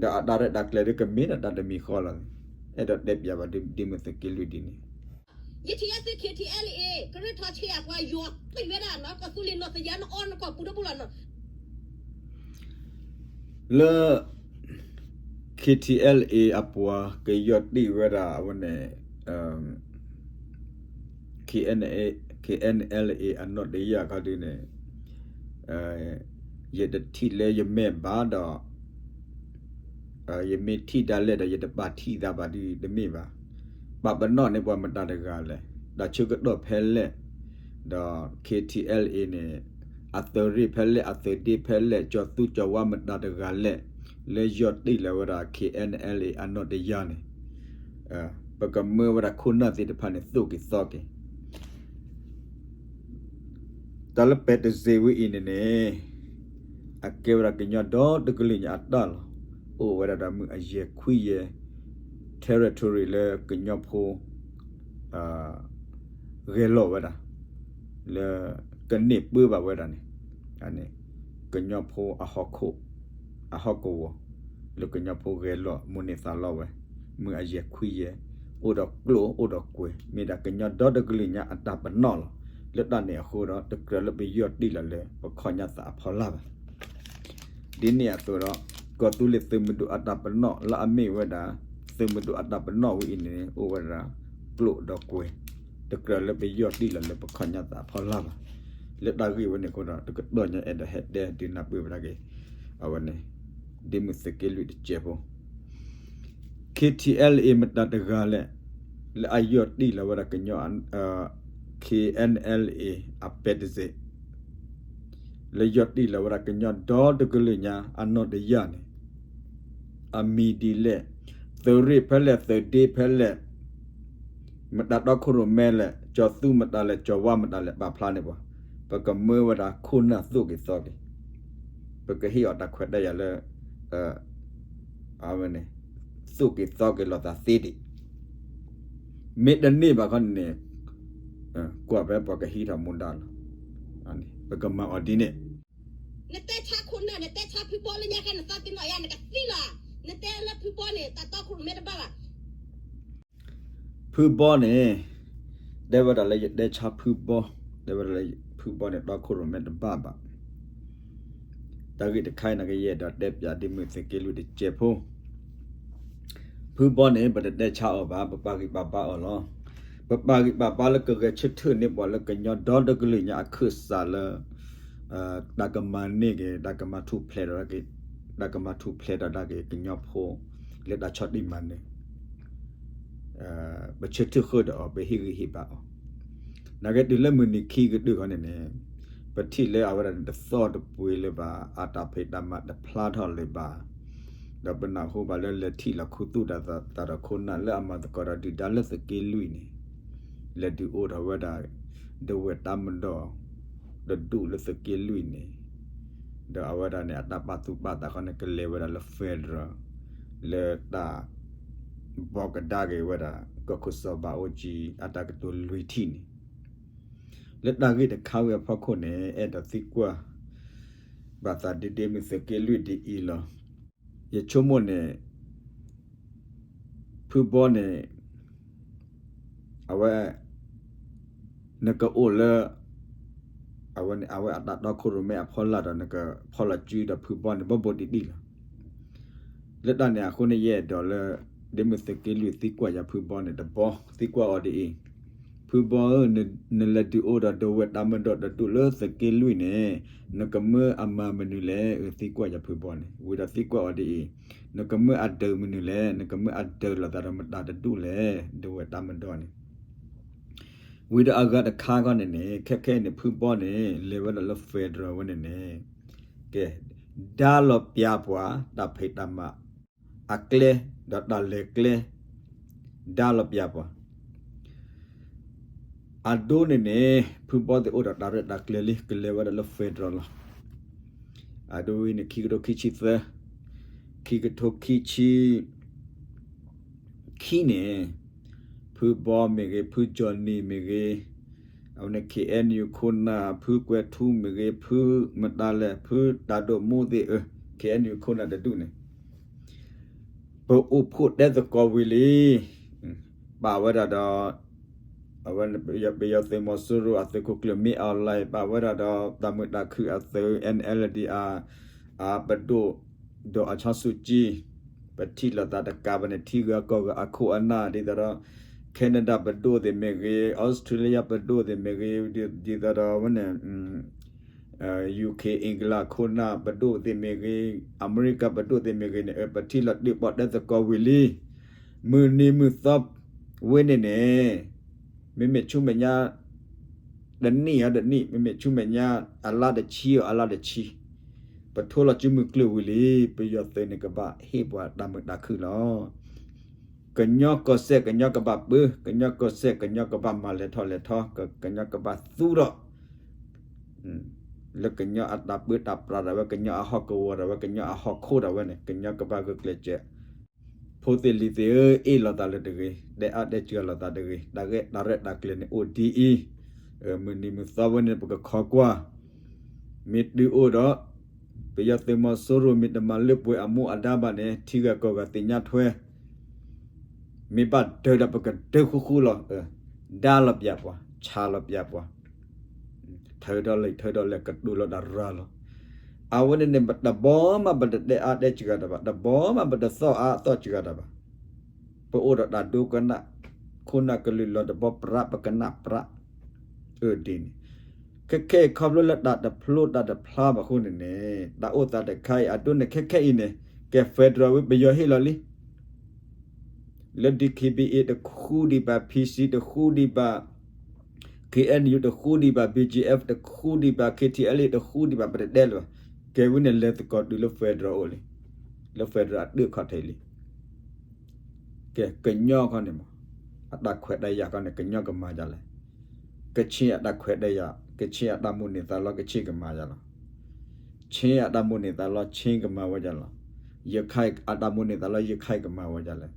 ဒီးအတၢ်ရဲၣ်တၢ်ကျဲၤဒ်ကမ့ၢ်ဒၣ်တၢ်တမံၤဃီလီၤ. အဲၣ်ဒိးတဲပၠးဘၣ်ဒ်မ့ၢ်သုးက့လွံၢ်ဒ်န့ၣ် ယထံၣ်လၢသုး K T L A ကရၢထီၣ်ဆံးအပှၤယွၤပံာ်ဝဲဒၣ်နီၢ်ကီၢ်သူလ့ၤနီၢ်သယါနအီနကီၢ်ပူၤတဘူၣ်လီၤနီၢ် လၢ K T L A အပှၤကယီၢ်တံၢ်ဝဲဒၣ်အဝဲန့ၣ် K N A, K N L A အနီၣ်တယၢ်ခီဒုန့ၣ် ယတထံၣ်လၢယမဲာ်ဘၣ်ဒီး ယမ့ၢ်ထံၣ်ဒၣ်လဲာ်ဒီးယတပာ်ထံၣ်သးဘၣ်ဒုတမ့ၢ်ဘၣ်. ပာ်ပနီၣ်န့ၢ်ပှၤမတၤတဂၤလဲၣ်, တၢ်ဆၢကတီၢ်ဖဲလဲၣ်, ဒီး K T L A န့ၣ် အသုးရ့ၣ်ဖဲလဲၣ် အသုးဒ့ဖဲလဲၣ် ကၠီၤသူကၠီၤဝါမတၤတဂၤလဲၣ် လၢယီၢ်တံၢ်လၢၤဝဲဒၣ် K N L A အနီၣ်တယၢ်န့ၣ် ပကမၢဝဲဒၣ်ခိၣ်နၢ်သ့ၣ်တဖၣ်န့ၣ် သိၣ်က့ၤသီက့ၤ တၢ်လၢပဲတစ့ဝဲအံၤန့ၣ်န့ၣ် အကဲဝဲဒၣ်ကညီဒီတကလုာ်ညါအတၢ်လီၤ. အိၣ်ဝဲဒၣ်ဒီးမုၢ်အယဲၢ်ခွံယဲၢ် territory လၢကညီဖိ ဂဲၤလိာ်ဝဲဒၣ် လၢကန့ၢ်ပၢဘၣ်ဝဲဒၣ်န့ၣ် ကညီဖိအဟီၣ်ခိၣ် အဟီၣ်ကဝီၤ လၢကညီဖိဂဲၤလိာ်မိၣ်န့ၢ်သးလီဝဲ မုၢ်အယဲၢ်ခွံယဲၢ် အိၣ်ဒီးကျိၣ်အိၣ်ဒီးကွဲၤ မ့ၢ်ဒၣ်ကညီဒီတကလုာ်ညါအတၢ်ပနီၣ်လီၤ. လၢတၢ်န့ၣ်အဃိဒီး တကြၢးလၢပယီၢ်တံၢ်လီၤလၢပခီၣ်ညါသးအဖီလာ်ဘၣ်. ဒ်န့ၣ်အသိးဒီး ကီၢ်သူလ့ၤသုးမုၢ်ဒိၣ်အတၢ်ပနီၣ်လၢအမ့ၢ်ဝဲဒၣ် သုးမုၢ်ဒိၣ်အတၢ်ပနီၣ်ဝဲအံၤန့ၣ် အိၣ်ဝဲဒၣ်ကျိၣ်ဒီးကွဲၤ တကြၢးလၢပယီၢ်တံၢ်လီၤလၢပခီၣ်ညါသးအဖီလာ်ဘၣ်. လၢတၢ်ဂ့ၢ်ဝဲန့ၣ်အဃိဒီး တကတီၢ်ညါအဲၣ်ဒိးဟဲတဲဒုးနၢ်ပၢၢ်ဝဲဒၣ်က့ၤ အဝဲန့ၣ် ဒ်မုၢ်သုးက့လွံၢ်တစဲးဖိ K T L A မတၤတဂၤလဲၣ် လၢအယီၢ်တံၢ်လီၤဝဲဒၣ်ကညီ K N L A အပဲတစ့း လၢယီၢ်တံၢ်လီၤဝဲဒၣ်ကညီဒီတကလုာ်ညါအနီၣ်တယၢ်န့ၣ် အမံၤဒ်လဲၣ် သုးရ့ၣ်ဖဲလဲၣ် သုးဒ့ဖဲလဲၣ် မတၤတီခိၣ်ရိၣ်မဲလဲၣ် ကၠီၤသူမတၤလဲၣ် ကၠီၤဝါမတၤလဲၣ် ပာ်ဖျါန့ၢ်ပှၤ ပကမၢဝဲဒၣ်ခိၣ်နၢ်သိၣ်က့ၤသီက့ၤ ပကဟ့ၣ်အီၤတၢ်ခွဲးတၢ်ယာ်လၢ အဝဲန့ၣ် သိၣ်က့ၤသီက့ၤလိာ်သးသ့ဒံး မ့ၢ်တန့ၢ်ဘၣ်ခီန့ၣ် ကွၢ်ဖဲပှၤကဟံးထီၣ်မူဒါလီၤ. ပကမၤအီၤဒ်န့ၣ် နတဲဆါခိၣ်နၢ် နတဲဆါဖုဘီလၢညါခါ နသးပ့ၤနီၣ်ယါ နကသံလီၤ. နတဲလၢဖုဘီန့ၣ် တၢ်တီခိၣ်ရိၣ်မဲတဘၣ်ဘၣ်. ဖုဘီန့ၣ် တဲဝဲဒၣ်လၢယတဲဆါဖုဘီ, တဲဝဲဒၣ်လၢဖုဘီန့ၣ် တီခိၣ်ရိၣ်မဲတဘၣ်ဘၣ်. တၢ်ဂ့ၢ်တခါအံၤန့ၣ်ကယဲၢ်ဒီးတဲပၠးဒ်မုၢ်သုးက့လွံၢ်တစဲးဖိ ဖုဘီန့ၣ် ပတတဲဆါအီၤဘၣ်, ပပာ်ဂံၢ်ပာ်ဘါအီၤလီၤ. ပပာ်ဂံၢ်ပာ်ဘါလၢကဂဲၤဆၢထၢၣ်န့ၢ်ပှၤလၢကညီဒီတကလုာ်ညါအခၢၣ်စးလၢ တၢ်ကမၤန့ၢ်က့ၤ တၢ်ကမၤထူၣ်ဖျဲးဒီး တၢ်ကမၤထူၣ်ဖျဲးဒီးဒၣ်က့ၤကညီဖိ လၢတၢ်ဆီၣ်တံၢ်မၤနၢၤ ပဆၢထၢၣ်ဃုာ်ဒီးအီၤ ပဟ့ၣ်ဂံၢ်ဟ့ၣ်ဘါအီၤ, နာ်က့တုၤလၢမုၢ်နံၤခံကတၢၢ်ခီန့ၣ်န့ၣ် ပထံၣ်လၢအဝဲဒၣ်န့ၣ်တသီၣ်တပှ့ၤလၢၤဘၣ်, အတၢ်ဖံးတၢ်မၤတဖျါထီၣ်လၢၤဘၣ်, ဒီးပနၢ်ဟူဘၣ်လၢလဲၤထံၣ်လီၤခူသူၣ်တၢ်သးဒီးခိၣ်နၢ်လၢအမၤသကိးဒီးဒုၣ်ဒါလၢသုးက့လွံၢ်န့ၣ် လဲၤဒုးအိၣ်ထီၣ်ဝဲဒၣ် ဒဝဲၢ်တၢ်မၤဒီး တဒူၣ်လၢသုးက့လွံၢ်န့ၣ်, ဒီးအဝဲဒၣ်န့ၣ် အတၢ်ပာ်သူၣ်ပာ်သးခီန့ၣ် ကလဲၤဝဲဒၣ်လၢ federal လၢတၢ် ဘီကဒါက့ၤဝဲဒၣ် ကီၢ်ခိၣ်စီၤဘးအူကၠံ အတၢ်ကတိၤလွံၢ်ထံၣ်န့ၣ်, လၢတၢ်ဂ့ၢ်တခါဝံၤအဖီခိၣ်န့ၣ် အဲၣ်ဒိးသံကွၢ်ဘၣ်သးဒ့ဒ့မုၢ်သုးက့လွံၢ်ဒ်အံၤလီၤ. ယဆိကမိၣ်န့ၣ် ဖုဘီန့ၣ် အဝဲ နကအိၣ်လၢ အဝဲန့ၣ် အဝဲအတၢ်တီခိၣ်ရိၣ်မဲအဖီလာ်ဒီး နကဖီလီၤစုဒီးဖုဘီန့ၣ် ဘိဘိတံၢ်တံၢ်လီၤ. လၢတၢ်န့ၣ်အဃိန့ၣ် ယအဲၣ်ဒိးလၢ ဒ့မုၢ်သုးက့လွံၢ်သံကွၢ်ယၤဖုဘီန့ၣ်တဘီ သံကွၢ်အီၤဒ်အံၤ, ဖုဘီဧၢ, နလဲၤဒုးအိၣ်ဒီးဒဝဲၢ်တၢ်မၤဒီးတဒူၣ်လၢသုးက့လွံၢ်န့ၣ် နကမၢအမၤမနုၤလဲၣ်, သံကွၢ်ယၤဖုဘီန့ၣ် ဝံၤဒီးသံကွၢ်အီၤဒ်အံၤ, နကမၢအဒုးမနုၤလဲၣ်, နကမၢအဒုးလိာ်သးဒီးမတၤတဒူၣ်လဲၣ်, ဒဝဲၢ်တၢ်မၤဒီန့ၣ် ဝံၤဒီးအဂၤတခါခီန့ၣ်န့ၣ် ခဲခဲအံၤန့ၣ် ဖုဘီန့ၣ် လဲၤဝဲဒၣ်လၢ federal ဝဲန့ၣ်န့ၣ်, ကဲ ဒါလီၤပျၢၤပှၤ တၢ်ဖံးတၢ်မၤ အကျဲ ဒီးတၢ်လဲၤကျဲ ဒါလီၤပျၢၤပှၤ အဒိန့ၣ်န့ၣ် ဖုဘီသ့ၣ်အိၣ်ဒီးတၢ်ရဲၣ်တၢ်ကျဲၤလံ ကလဲၤဝဲဒၣ်လၢ federal လီၤ. အဒိဝံၤန့ၣ် ခံကထိခံဆံသၢ ခံကထိခံဆံ ခံန့ၣ် ဖုဘီမ့ၢ်ဂ့ၤ ဖုကၠီၣ်နံၣ်မ့ၢ်ဂ့ၤ, အဝဲန့ၣ် KNU ခိၣ်နၢ် ဖုကွဲၤထူမ့ၢ်ဂ့ၤ, ဖုမတၤလဲၣ် ဖုတၢ်ဒိၣ်မူသ့ၣ်အၢ, KNU ခိၣ်နၢ်တဒူၣ်န့ၣ် ပအိၣ်ဖှိၣ်တဲသကိးဝံၤလံ, ပာ်ဝဲဒၣ်ဒီး အဝဲ ပယီၤသုးမီၤစိရိၤအသုးခိၣ်ကျၢၢ်မ့ၢ်အီၤလဲၣ်, ပာ်ဝဲဒၣ်ဒီးတၢ်မုာ်တၢ်ခုၣ်အသုး NLD အပဒိၣ် ဒီးအဆၣ်စူၣ်ကၠံ, ပထံၣ်လိာ်သးတကးဘၣ်န့ၣ် ထံဂၤကီၢ်ဂၤအခိၣ်အနၢ် ဒ်သိးဒီး Canada ပဒိၣ်သ့ၣ်မ့ၢ်ဂ့ၤ, Australia ပဒိၣ်သ့ၣ်မ့ၢ်ဂ့ၤ, ဒ်သိးဒီးဝဲန့ၣ် UK England ခိၣ်နၢ်ပဒိၣ်သ့ၣ်မ့ၢ်ဂ့ၤ, အမဲရကၤပဒိၣ်သ့ၣ်မ့ၢ်ဂ့ၤန့ၣ် ပထံၣ်လိာ်တၢ်ပီၣ်တဲသကိးဝံၤလံ. မုၢ်နံၤမုၢ်သီဝဲန့ၣ်န့ၣ် မ့မ့ၢ်ဆူမဲာ်ညါ တနံၣ်အီၤတနံၣ်, မ့မ့ၢ်ဆူမဲာ်ညါ အလါတဆံအီၤအလါတဆံ, ပထိလီၤစုမုၢ်ကျၢၢ်ဝံၤလံ, ပယီၤသုးန့ၣ်ကဘၣ်ဟ့ၣ်ပှၤတၢ်မုာ်တၢ်ခုၣ်လီၤ. ကညီကီၢ်စဲၣ် ကညီကဘၣ်ပၢ, ကညီကီၢ်စဲၣ် ကညီကဘၣ်မၤလဲၤထီၣ်လဲၤထီ, ကညီကဘၣ်သူၣ်ထီၣ် လၢကညီအတၢ်ပၢတၢ်ပြးဒၣ်ဝဲ, ကညီအဟီၣ်ကဝီၤဒၣ်ဝဲ, ကညီအဟီၣ်ခိၣ်ဒၣ်ဝဲန့ၣ် ကညီကဘၣ်ဂုာ်ကျဲးစၢး. ဖိသ့ၣ်လံၤသ့ၣ်ဧၢ, အ့ၣ်လိာ်သးလၢတဂ့ၤ, တဲအါတဲစှၤလိာ်သးတဂ့ၤ, တၢ်ရဲၣ်တၢ်ကျဲၤန့ၣ်အိၣ်ဒ်အံၤ, မုၢ်နံၤမုၢ်သီဝဲန့ၣ် ပကခိးကွၢ် မ့ၢ်တုၤအိၣ်ဒီး ပယီၤသုးမီၤစိရိၤမ့ၢ်တမၤလၢပှဲၤအမူအဒါဘၣ်န့ၣ် ထံဂၤကီၢ်ဂၤသ့ၣ်ညါထွဲ, မ့ၢ်ဘၣ်ဒၢးဒီးပကဒၢဃူဃူလီၤ. ဒါလီၤပျၢၤပှၤ, ဆါလီၤပျၢၤပှၤ, ထၢဒီးလဲၤ ထၢဒီးလဲၤ ကတိၤလီၤတၢ်ရၤလီၤ. အဝဲန့ၣ်န့ၣ် တဘီမးပတတဲအါတဲစှၤတၢ်ဘၣ်, တဘီမးပတသီၣ်အါသီၣ်စှၤတၢ်ဘၣ်. ပအိၣ်ဒီးတၢ်ဒိကနၣ်, ခိၣ်နၢ်ကလုၢ်လီၤတဘီပြး ပကနၣ်ပြး အၢဒ်န့ၣ်, ခဲခဲအံၤခီဖျိလၢတၢ်တဖျိတၢ်တဖျါဘၣ်အဃိန့ၣ်န့ၣ် တၢ်အိၣ်သးတခါအံၤ အဒိန့ၣ် ခဲခဲအံၤန့ၣ် ကဲ federal ဝံၤ ပယီၤဟ့ၣ်လီၤလံ. လၢ D K B A တဃူဒံးဘၣ်, P C တဃူဒံးဘၣ်, K N U တဃူဒံးဘၣ်, B G F တဃူဒံးဘၣ်, K T L A တဃူဒံးဘၣ် ပတတဲလၢၤဘၣ်. ကဲဝံၤန့ၣ် လဲၤသကိးတုၤလၢ federal အိၣ်လံ, လၢ federal အဒၢးခီၣ်ထံးလံ. ကဲ ကညီခီန့ၣ်မး အတၢ်ခွဲးတၢ်ယာ်ခီန့ၣ် ကညီကမၤယၤလဲၣ်. ကဆ့ၣ်အတၢ်ခွဲးတၢ်ယာ်, ကဆ့ၣ်အတၢ်မိၣ်န့ၢ်သးလီ ကဆ့ၣ်ကမၤယၤလီၤ. ခ့ၣ်အတၢ်မိၣ်န့ၢ်သးလီ ခ့ၣ်ကမၤဝဲယၤလီၤ. ရခၢၣ်အတၢ်မိၣ်န့ၢ်သးလီ ရခၢၣ်ကမၤဝဲယၤလဲၣ်.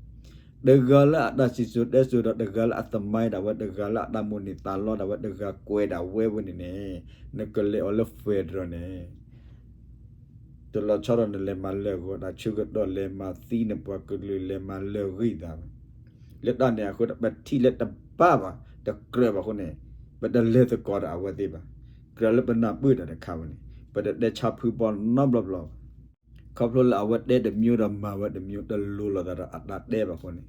တဂၤလၢအတၢ်စံၣ်စိၤတဲစိၤဒီး တဂၤလၢအသမိုင်းဒၣ်ဝဲ, တဂၤလၢအတၢ်မိၣ်န့ၢ်သးလီဒၣ်ဝဲ, တဂၤကွဲးဒၣ်ဝဲဝဲန့ၣ်န့ၣ် နကလဲၤအီၤလၢ federal န့ၣ် တလီၤဆီဒီးနလဲၤမၤလၢာ်ဂီၤ တၢ်ဆၢကတီၢ်လဲၤမၤသံနပှၤကလုာ် လဲၤမၤလၢာ်ဂံၢ်သးဘၣ်. လၢတၢ်န့ၣ်အဃိ ပထံၣ်လၢတဘၣ်ဘၣ် တကြၢးဘၣ်အဃိန့ၣ် ပတလဲၤသကိးဒီးအဝဲသ့ၣ်ဘၣ်. ကြၢးလၢပနၢ်ပၢၢ်တၢ်တခါဝဲန့ၣ် ပတတဲဆါဖုဘီနီတဘျီဘျီဘၣ်. ခီဖျိလၢအဝဲတဲတမျိုးဒီးမၤဝဲတမျိုး တလိၤလိာ်သးဒီးအတၢ်တဲဘၣ်အဃိန့ၣ်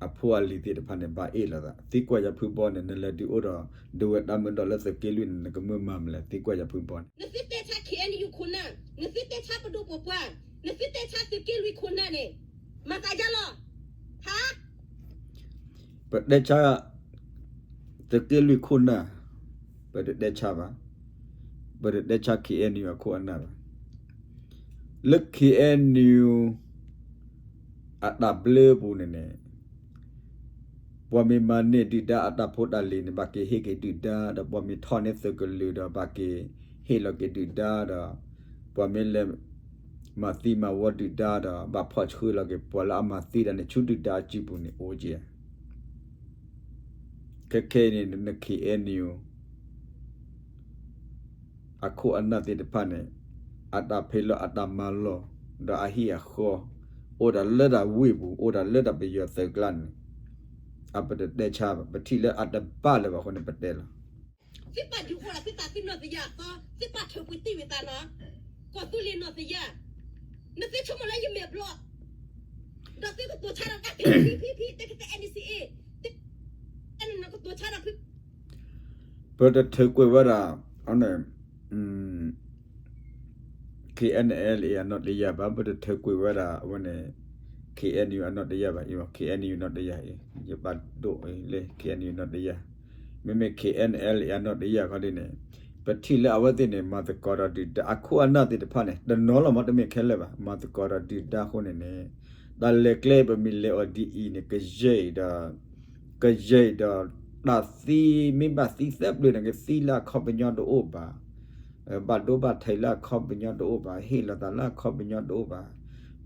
အဖိအလံၤသ့ၣ်တဖၣ်န့ၣ် ဘၣ်အ့ၣ်လိာ်သး သံကွၢ်ယၤဖုဘီန့ၣ် နလဲၤဒုးအိၣ်ဒီး ဒဝဲၢ်တၢ်မုာ်ဒီးလၢသုးက့လွံၢ်န့ၣ် နကမၢမၤမနုၤလဲၣ် သံကွၢ်ယၤဖုဘီန့ၣ်. နသုတဲဆါ K N U ခိၣ်နၢ်, နသုတဲဆါပဒိၣ်ပပှၢ်, နသုတဲဆါသုးက့လွံၢ်ခိၣ်နၢ်န့ၣ် မၤသးယါလီၤ. ဟါ ပတဲဆါ သုးက့လွံၢ်ခိၣ်နၢ်, ပတတဲဆါဘၣ်, ပတတဲဆါ K N U အခိၣ်အနၢ်ဘၣ်. လၢ K N U အတၢ်ဘျၢပူၤန့ၣ်န့ၣ် ပှၤမ့ၢ်မၤန့ၢ်ဒုၣ်ဒါအတၢ်ဖိတၢ်လံၤန့ၣ် ဘၣ်က့ၤဟ့ၣ်က့ၤဒုၣ်ဒါ, ဒီးပှၤမ့ၢ်ထီၣ်န့ၢ်သုးကလုာ်ဒီး ဘၣ်က့ၤဟ့ၣ်လီၤက့ၤဒုၣ်ဒါဒီး ပှၤမ့ၢ်လဲၤမၤသံမၤဝီဒုၣ်ဒါဒီး ဘၣ်ဖီၣ်ဆှၢလီၤက့ၤပှၤလၢအမၤသံတၢ်န့ၣ် ဆူဒုၣ်ဒါအစုပူၤန့ၣ်အိၣ်က့ၤ. ခဲခဲအံၤန့ၣ် န KNU အခိၣ်အနၢ်သ့ၣ်တဖၣ်န့ၣ် အတၢ်ဖံးလီၢ်အတၢ်မၤလီၢ် ဒီးအဟံၣ်အဃီ အိၣ်ဒၣ်လၢတၢ်ဝ့ၢ်ပူၤ အိၣ်ဒၣ်လၢတၢ်ပယီၤသုးကျါန့ၣ် အပတတဲဆါဘၣ် ပထံၣ်လၢအတဘၣ်လၢၤဘၣ်အဃိန့ၣ် ပတဲလီၤ. သုပာ်ဒုးဃိလီၤ သုသးသုနီၢ်သယၢ်အသီ သုပာ်ထုးပှ့ၤတံၢ်ဝံၤသးနီၤ ကီၢ်သူလ့ၤနီၢ်သယၢ် နသုဆိကမိၣ်လၢယမဲာ်ဘျီၣ် ဒီးသုကတိၤဆါဒီးတၢ်ဖံဖံဖံဖံ တကတဲ NCA နကတိၤဆါဒီးဖု ပတထုးကွံာ်ဝဲဒၣ် KNLA အနီၣ်တယၢ်ဘၣ် ပတထုးကွံာ်ဝဲဒၣ်အဝဲန့ၣ် KNU အနီၣ်တယၢ်ဘၣ်အံၤ KNU နီၣ်တယၢ်အံၤ ယပာ်ဒိၣ်အံၤလၢ KNU နီၣ်တယၢ် မ့မ့ၢ် KNLA အနီၣ်တယၢ်ခီဒ်န့ၣ် ပထံၣ်လၢအဝဲသ့ၣ်န့ၣ် မၤသကိးဒီးဒုၣ်ဒါအခိၣ်အနၢ်သ့ၣ်တဖၣ်န့ၣ် တနီၤလီၤမး တမ့ၢ်ခဲလၢာ်ဘၣ် မၤသကိးဒီးဒုၣ်ဒါအဃိန့ၣ်န့ၣ် တၢ်လဲၤကျဲပမ့ၢ်လဲၤအီၤဒ်အံၤန့ၣ် ကယဲၢ်အံၤဒီး ကယဲၢ်အံၤဒီး တၢ်သံမ့ၢ်ဘၣ်သံသၢပျၢၤန့ၣ် ကသံလၢအခီပညီတအိၣ်ဘၣ် ဘၣ်ဒိဘၣ်ထံးလၢအခီပညီတအိၣ်ဘၣ် ဟ့ၣ်လီၤသးလၢအခီပညီတအိၣ်ဘၣ်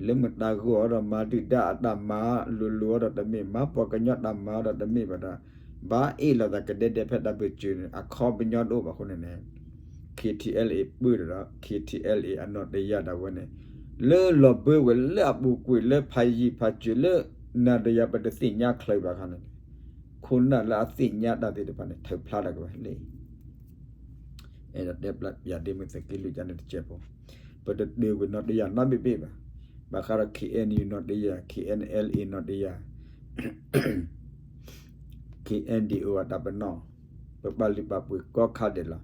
လၢမတၤဂီၢ်ဒီးမၤဒုၣ်ဒါအတၢ်မၤလိၤလိၤဒီးတမ့ၢ် မၤပှၤကညီတၢ်မၤဒီးတမ့ၢ်ဘၣ်ဒီး ဘၣ်အ့ၣ်လိာ်သးကဒဲဒဲဖဲတၢ်ပၢၢ်စၢၤန့ၣ် အခီပညီတအိၣ်ဘၣ်အဃိန့ၣ်န့ၣ် KTLA ပၢၢ်ဒီး KTLA အနီၣ်တယၢ်ဒၣ်ဝဲန့ၣ် လၢလီၤဘၢဝဲလၢအပူၤကွံာ်လၢဖးယံၤဖးစၢၤလၢ နၤဒီးယၤပတသ့ၣ်ညါချ့ဘၣ်ခါန့ၣ် ခိၣ်နၢ်လၢအသ့ၣ်ညါတၢ်သ့ၣ်တဖၣ်န့ၣ် ထုးဖျါဒၣ်က့ၤဝဲလၢ အဲၣ်ဒိးတဲပျးဒ့မုၢ်သုးက့လွံၢ်ကန့ၣ်တစဲးဖိ ပတဒုးကွံာ်နီၣ်တယၢ်နီတဘ့ၣ်ဘ့ၣ်ဘၣ် ဘၣ်ဃးဒီး KNU နီၣ်တယၢ် KNLA နီၣ်တယၢ် KNDO အတၢ်ပနီၣ် ပပာ်လုၢ်ပာ်ပှ့ၤကိးခါဒဲးလီၤ.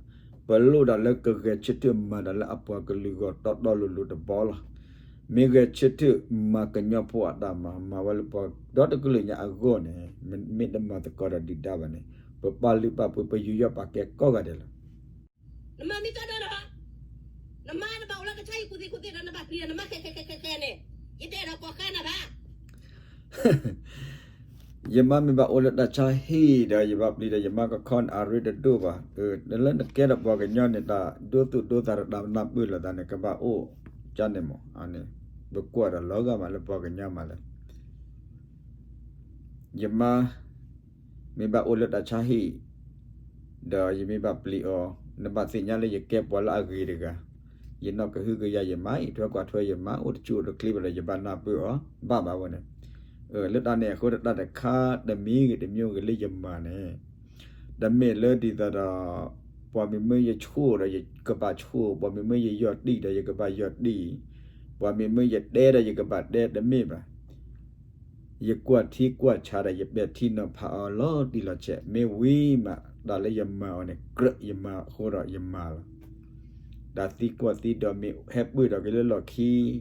ပလိၣ်ဒၣ်လၢကဂဲၤဆၢထၢၣ်မၤတၢ်လၢအပှၤကလုာ်ဂီၢ်တီတီလိၤလိၤတဘီလီၤ. မ့ၢ်ဂဲၤဆၢထၢၣ်မၤကညီဖိအတၢ်မၤ မၤဝဲလၢပှၤဒီတကလုာ်ညါအဂီၢ်န့ၣ် မ့ၢ်တမၤသကိးဒီးဒုၣ်ဒါဘၣ်န့ၣ် ပပာ်လုၢ်ပာ်ပှ့ၤပယူးယီၣ်ပာ်ကဲကိးဂၤဒဲးလီၤ. နမၤမ့ၢ်ကဒီးလီၤ နမါနဘၣ်အိၣ်လၢကဆါဟံၣ်ကူၣ်သ့ကူၣ်သ့ဒီးနဘၣ်ပျံၤဒီးနမါခဲခဲခဲခဲခဲန့ၣ် ယတဲဒီးကိးဃါနၤဘၣ် ယမါမ့ၢ်ဘၣ်အိၣ်လၢတၢ်ဆါဟံၣ်ဒီး ယဘၣ်ပျံၤဒီးယမါကခီန့ၣ် အရ့တဒိၣ်ဘၣ်. လၢနကဲဒီးပှၤကညီန့ၣ် တၢ်ဒိသူၣ်ဒိသးဒီးတၢ်နၢ်ပၢၢ်လိာ်သးန့ၣ် ကဘၣ်အိၣ်ကန့ၣ်မး အန့ၣ် ပကွၢ်ဒီးလီၤဂာ်မးလၢပှၤကညီမးလၢ ယမါ မ့ၢ်ဘၣ်အိၣ်လၢတၢ်ဆါဟံၣ် ဒီးယမ့ၢ်ဘၣ်ပျံၤအီၤ နဘၣ်သ့ၣ်ညါလၢယကဲပှၤလၢအဂ့ၤတဂၤ ယနီၢ်ကဟုကယာ်ယမါ ယထွဲကွၢ်ထွဲယမါ အိၣ်တဆူၣ်အိၣ်တချ့ဘၣ်ဒီး ယဘၣ်နၢ်ပၢၢ်အီၤ ဘၣ်ဘၣ်ဝဲန့ၣ် လၢတၢ်န့ၣ်အဃိတၢ်တခါတမံၤဂ့ၤတမံၤဂ့ၤလၢယမၤန့ၣ် တမ့ၢ်လၢဒ်သိးဒီး ပှၤမ့ၢ်မၢယဆိၣ်ဒီးယကဘၣ်ဆိၣ် ပှၤမ့ၢ်မၢယယီၢ်တံၢ်ဒီးယကဘၣ်ယီၢ်တံၢ် ပှၤမ့ၢ်မၢယတဲဒီးယကဘၣ်တဲ တမ့ၢ်ဘၣ် ယကွၢ်ထံကွၢ်ဆးဒီးယပဲာ်ထံနီၤဖးအီၤလီၤတံၢ်လီၤဆဲး မ့ၢ်ဝံၤမး တၢ်လၢယမၤအီၤန့ၣ် ကြၢးယမၤအဃိဒီးယမၤလီၤ. တၢ်သံကွၢ်သံဒိးမ့ၢ်ဟဲပၢၢ်ထီၣ်က့ၤလၢလီၢ်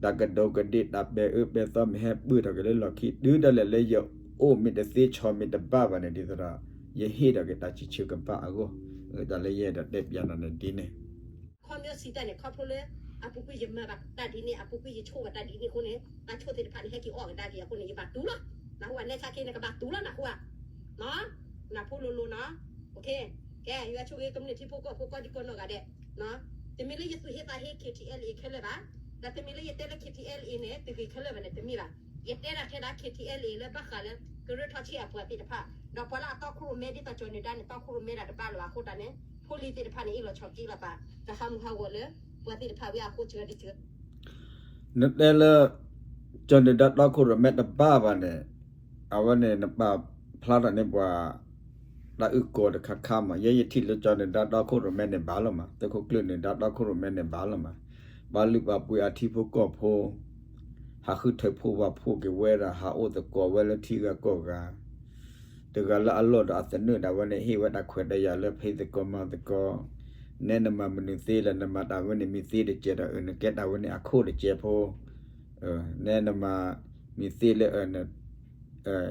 ခံ တၢ်ကဒူးကဒ့ၣ်တၢ်ပဲာ်အၢပဲာ်သီမ့ၢ်ဟဲပၢၢ်ထီၣ်က့ၤလၢလီၢ်ခံ တုၤဒၣ်လဲာ်လၢယအိၣ်မ့ၢ်တသ့ ဆီၣ်မ့ၢ်တဘၣ်ဘၣ်န့ၣ် ဒ်သိးဒီး ယဟ့ၣ်ထီၣ်က့ၤတၢ်စံးဆၢကပၤအဂီၢ် တၢ်လၢယအဲၣ်ဒိးတဲပျးနၤန့ၣ်ဒ်န့ၣ် ခီမ့ၢ်စံးတၢ်န့ၣ် ခီဖျိလၢ အပူၤကွံာ်ယမၤဘၣ်တၢ်ဒ်န့ၣ် အပူၤကွံာ်ယဆိၣ်ဘၣ်တၢ်ဒ်န့ၣ်အဃိန့ၣ် တၢ်ဆိၣ်သ့ၣ်တဖၣ်န့ၣ် ဟဲက့ၤအီၣ်ကဒါက့ၤအဃိန့ၣ် ယဘၣ်တူၢ်လီၤ. နၢ်ဟူဧါ နဲဆါခ့န့ၣ် ကဘၣ်တူၢ်လီၤ နၢ်ဟူဧါ နၢ်ဖိလိၤလိၤနီၤ ကဲ ယွၤဆိၣ်ဂ့ၤကမျၢၢ်ထံဖိကီၢ်ဖိကိးဒံကိးနီၢ်ဂၤဒဲး တမ့ၢ်လၢယသူၣ်ဟ့သးဟ့ KTLA ခဲလၢာ်ဘၣ်. ဒီးတမ့ၢ်လၢယတဲလၢ KTLA န့ၣ် တဂ့ၤခဲလၢာ်ဘၣ်န့ၣ် တမ့ၢ်ဘၣ်. ယတဲဒၣ်ထဲဒၣ် KTLA လၢဘၣ်ဃးလၢ ကရၢထီၣ်ဆံးအပှၤသ့ၣ်တဖၣ် ဒီးပှၤလၢအတီခိၣ်ရိၣ်မဲဒ်သိးကၠီၤနၢၤဒါန့ၣ် တီခိၣ်ရိၣ်မဲဒၣ်တဘၣ်လၢၤဘၣ်အဃိတၢ်န့ၣ် ဖိလံၤသ့ၣ်တဖၣ်န့ၣ် အ့ၣ်လိာ်ဆိးက့လိာ်သး ဒီးဟးမုၢ်ဟးဂီၤလၢ ပှၤသ့ၣ်တဖၣ်ဝံၤအဃိစှၤဒ်စှၤ နတဲလၢ ကၠီၤနၢၤဒါတီခိၣ်ရိၣ်မဲတဘၣ်ဘၣ်န့ၣ် အဝဲန့ၣ်နပာ်ဖျါထီၣ်န့ၢ်ပှၤ တၢ်အုၣ်ကီၤတခါခါမး ယဲယထံၣ်လၢကၠီၤနၢၤဒါတီခိၣ်ရိၣ်မဲန့ၣ်ဘၣ်လီၤမး သုးခိၣ်ကျၢၢ်နၢၤဒါတီခိၣ်ရိၣ်မဲန့ၣ်ဘၣ်လီၤမး ပာ်လုၢ်ပာ်ပှ့ၤအထံဖိကီၢ်ဖိ ဟးဃုထၢဖှိၣ်ဝၣ်ဖှိၣ်က့ၤဝဲဒၣ် ဟးအိၣ်သကိးဝဲလၢထံဂၤကီၢ်ဂၤ တဂၤလၢအလီၢ်ဒီးအသနၢၣ်ဒၣ်ဝဲန့ၣ် ဟ့ၣ်ဝဲတၢ်ခွဲးတၢ်ယာ်လၢဖံးသကိးမၤသကိး နဲနမၤမနုၤသ့လဲၣ် နမၤတၢ်ဝဲန့ၣ်မ့ၢ်သ့တကဲးဒီး နကဲတၢ်ဝဲန့ၣ်အခိၣ်တကဲးဖိ နဲနမၤမ့ၢ်သ့လၢ ဟ့ၣ်ဂံၢ်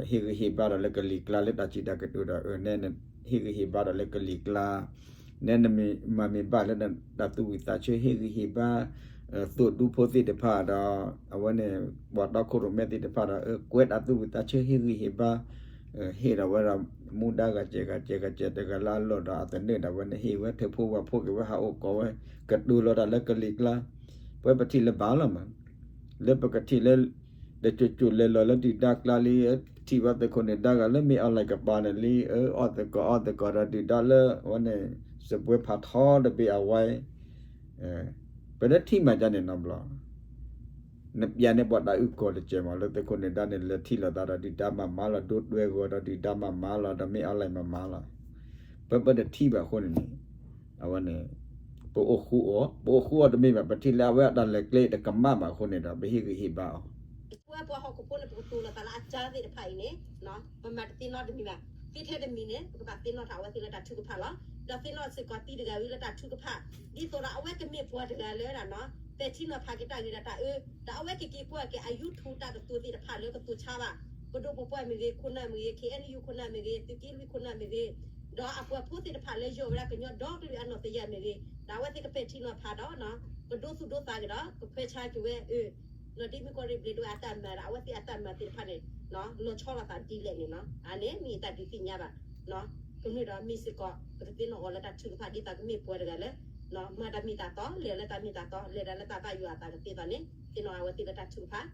ဟ့ၣ်ဘါဒီးလၢကလံၤကျါလၢတၢ်စံးတၢ်ကတိၤဒီး နဲနဟ့ၣ်ဂံၢ်ဟ့ၣ်ဘါဒီးလၢကလံၤကျါ နဲနမၤမ့ၢ်ဘၣ်လၢတၢ်သူၣ်ဝံၣ်သးဆၢဟ့ၣ်ဂံၢ်ဟ့ၣ်ဘါ သိၣ်ဒူဖိသ့ၣ်တဖၣ်ဒီး အဝဲန့ၣ် ပှၤတီခိၣ်ရိၣ်မဲသ့ၣ်တဖၣ်ဒီး ကွဲးတၢ်သူၣ်ဝံၣ်သးဆၢဟ့ၣ်ဂံၢ်ဟ့ၣ်ဘါ ဟ့ၣ်ဒီးဝဲဒၣ် မူဒါဂၤစဲးဂၤစဲးဂၤစဲးတဂၤလၢအလီၢ်ဒီးအသနၢၣ်ဒၣ်ဝဲန့ၣ် ဟ့ၣ်ဝဲထုးဖှိၣ်ဝဲဖှိၣ်က့ၤဝဲဟးအိၣ်ကိးဝဲ ကတိၤလီၤတၢ်လၢကလံၤကျါ ပဝဲပထံၣ်လၢဘၣ်လီၤမး လၢပကထံၣ်လၢ တစိၤစိၤလဲၤလီၤလၢဒုၣ်ဒါကျါလံ ထံၣ်ဘၣ်သုးခိၣ်နၢၤဒါဂၤလၢမ့ၢ်အီၣ်လဲၣ်ကပၤန့ၣ်လံ အအီၣ်သကိးအီၣ်သကိးဒီးဒုၣ်ဒါလၢဝဲန့ၣ် စပွဲဖးထီတဘ့ၣ်အဝဲ ပတထံၣ်မးကန့ၣ်နီတဘျီ နပျးန့ၢ်ပှၤတၢ်အုၣ်ကီၤတကဲးမး လၢသုးခိၣ်နၢၤဒါန့ၣ် လဲၤထံၣ်လိာ်သးဒီးဒုၣ်ဒါမၤမၤလီၤ ဒိတွဲဂီၤဒီးဒုၣ်ဒါမၤမၤလီၤ ဒီးမ့ၢ်အီၣ်လဲၣ်မၤမၤလီၤ ပပတထံၣ်ဘၣ်အဃိန့ၣ်န့ၣ် အဝဲန့ၣ် ပအိၣ်ဃူအီၤ ပအိၣ်ဃူအီၤတမ့ၢ်ဘၣ် ပထံၣ်လၢအဝဲအတၢ်လဲၤကျဲတကမၣ်ဘၣ်အဃိန့ၣ်ဒီး ပဟ့ၣ်ဂံၢ်ဟ့ၣ်ဘါအီၤ ပဝဲပှၤဟီၣ်ခိၣ်ဖိန့ၣ် ပကတိၤလိာ်သးလၢအကၢသ့ၣ်တဖၣ်အံၤန့ၣ် ပမၤတသ့နီတမံၤဘၣ် သ့ထဲတမံၤန့ၣ် ပကဘၣ်သ့ၣ်နီၣ်ထီၣ်အဝဲသ့ၣ်လၢတၢ်ထုကဖၣ်လီၤ. ဒီးသ့ၣ်နီၣ်စ့ၢ်ကီးသံတဂၤဝံၤလၢတၢ်ထုကဖၣ် ဒ်သိးဒီးအဝဲကမ့ၢ်ပှၤတဂၤလၢဒၣ်နီၤ ပဲာ်ထံနီၤဖးက့ၤတၢ်ဂ့ၤဒီးတၢ်အၢ ဒီးအဝဲကက့ၤကွၢ်က့ၤအ YouTube တၢ်ကတိၤသ့ၣ်တဖၣ်လၢကတိၤဆါဘၣ် ပဒိၣ်ပပှၢ်မ့ၢ်ဂ့ၤ ခိၣ်နၢ်မ့ၢ်ဂ့ၤ ခ့ၣ်အဲၣ်ယူၣ်ခိၣ်နၢ်မ့ၢ်ဂ့ၤ သုးက့လွံၢ်ခိၣ်နၢ်မ့ၢ်ဂ့ၤ ဒီးအပှၤဖိသ့ၣ်တဖၣ်လၢယိးဝဲဒၣ်ကညီဒီကလုာ်အနီၣ်တယၢ်မ့ၢ်ဂ့ၤ ဒီးအဝဲသ့ၣ်ကပဲာ်ထံနီၤဖးဒီး ပဒိသူၣ်ဒိသးက့ၤဒီး ကခွဲးဆါက့ၤဝဲ နီၢ်ဒ့မုၣ်ကီၢ်ရ့ၣ်ဘျ့းဒဝဲအတၢ်မၤဒီး အဝဲသ့ၣ်အတၢ်မၤသ့ၣ်တဖၣ်န့ၣ် လီၤဆီလိာ်သးဒ်လဲၣ်န့ၣ်နီၤ အန့ၣ်မ့ၢ်ယတၢ်ဒုးသ့ၣ်ညါဘၣ် ကမျၢၢ်ဒီးမ့ၢ်စ့ၢ်ကီး ပကသ့ၣ်နီၣ်အီၤလၢတၢ်ထုကဖၣ် ဒ်သိးကမ့ၢ်ပှၤတဂၤလၢ မၤတၢ်မ့ၢ်တၢ်တီ လဲၤလၢတၢ်မ့ၢ်တၢ်တီ လဲၤဒၣ်လၢတၢ်ဘၣ်ယွၤအသးကသ့အသိးန့ၣ် သ့ၣ်နီၣ်အဝဲသ့ၣ်လၢတၢ်ထုကဖၣ်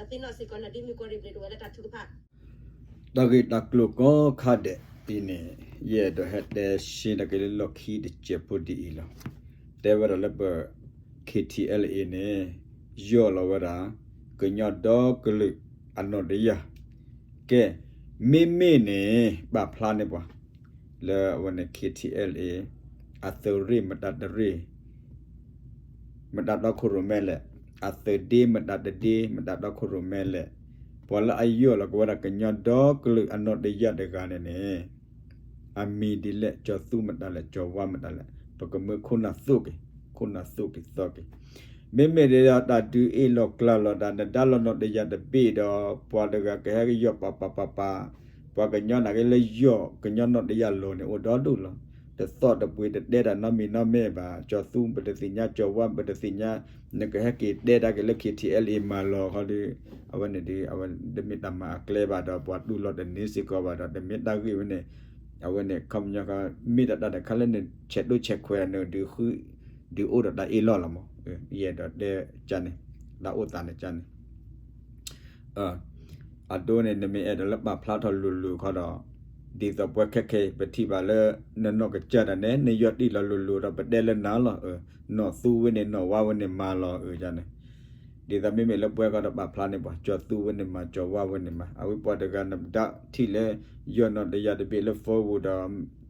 ဒီးသ့ၣ်နီၣ်စ့ၢ်ကီးနီၢ်ဒ့မုၣ်ကီၢ်ရ့ၣ်ဘျ့းဒဝဲလၢတၢ်ထုကဖၣ် တၢ်ဂ့ၢ်တၢ်ကျိၤကိးခါဒဲးအံၤန့ၣ် ယအဲၣ်ဒိးဟဲတဲရှဲတၢ်က့ၤလၢလီၢ်ခံတစဲးဖိဒ်အံၤလီၤ. တဲဝဲဒၣ်လၢပ K T L A န့ၣ် ယီၢ်လီၤဝဲဒၣ် ကညီဒီကလုာ်အနီၣ်တယၢ် ကဲ မ့မ့ၢ်န့ၣ် ပာ်ဖျါန့ၢ်ပှၤ လၢအဝဲန့ၣ် K T L A အသုးရ့ၣ်မတၤတရ့ၣ် မတၤဒီခိၣ်ရိၣ်မဲလဲၣ်, အသုးဒ့မတၤတဒ့ မတၤဒီခိၣ်ရိၣ်မဲလဲၣ်, ပှၤလၢအယီၢ်လီၤကဝဲဒၣ်ကညီဒီကလုာ်အနီၣ်တယၢ်တဂၤန့ၣ်န့ၣ် အမံၤဒ်လဲၣ် ကၠီၤသူမတၤလဲၣ် ကၠီၤဝါမတၤလဲၣ် ပကမၢခိၣ်နၢ်သိၣ်က့ၤ ခိၣ်နၢ်သိၣ်က့ၤသီက့ၤ မ့မ့ၢ်ဒ်ဒီးတၢ်ဒုးအ့ၣ်လိာ်ကျါလိာ်တၢ် နဒါလီၤနီၣ်တယၢ်တဘ့ၣ်ဒီး ပှၤတဂၤကဟဲက့ၤယီၢ်ပာ်ပာ်ပာ်ပာ်, ပှၤကညီနာ်က့လၢယီၢ်ကညီနီၣ်တယၢ်လီၤန့ၣ် အိၣ်ဒီဒူၣ်လီၤ. တသီၣ်တပှ့ၤတတဲတၢ်နီတမံၤနီတမ့ၢ်ဘၣ်, ကၠီၤသူပတသ့ၣ်ညါ ကၠီၤဝါပတသ့ၣ်ညါ, နကဟဲက့ၤတဲတၢ်က့ၤလၢ K T L A မၤလီၤခီဒီး အဝဲန့ၣ်ဒီး အဝဲတမ့ၢ်တၢ်မၤအကျဲဘၣ်ဒီး ပှၤတူၢ်လိာ်တန့ၢ်စ့ၢ်ကီးဘၣ်ဒီး တမ့ၢ်တၢ်ဂ့ၢ်ဝဲန့ၣ်, အဝဲန့ၣ် ခီပညီ မ့ၢ်တၢ်တၢ်တခါလၢနဆဲးဒိၣ်ဆဲးခွဲးနဒုးဃု ဒုးအိၣ်ဒီးတၢ်အ့ၣ်လိာ်လီၤမး, ယအဲၣ်ဒိးတဲန့ၣ်, တၢ်အိၣ်သးန့ၣ်န့ၣ် အဒိန့ၣ် နမ့ၢ်အဲၣ်ဒိးလၢပာ်ဖျါထီၣ်လိၤလိၤခီဒီး ဒ်သိးပဝဲခဲခဲအံၤ ပထံၣ်ဘၣ်လၢ နနီၢ်ကစၢ်ဒၣ်နဲ နယီၢ်တံၢ်လီၤလိၤလိၤဒီး ပတဲလၢနၤလီၤ, နီၢ်သူဝဲန့ၣ် နီၢ်ဝါဝဲန့ၣ်မၤလီၤဧါန့ၣ်, ဒ်သိးမ့မ့ၢ်လၢပဝဲခီဒီးပာ်ဖျါန့ၢ်ပှၤ ကၠီၤသူဝဲန့ၣ်မၤ ကၠီၤဝါဝဲန့ၣ်မၤ, အဝဲပှၤတဂၤနဒါထံၣ်လၢ ယီၢ်နီၣ်တယၢ်တဘ့ၣ်လၢ Facebook ဒီး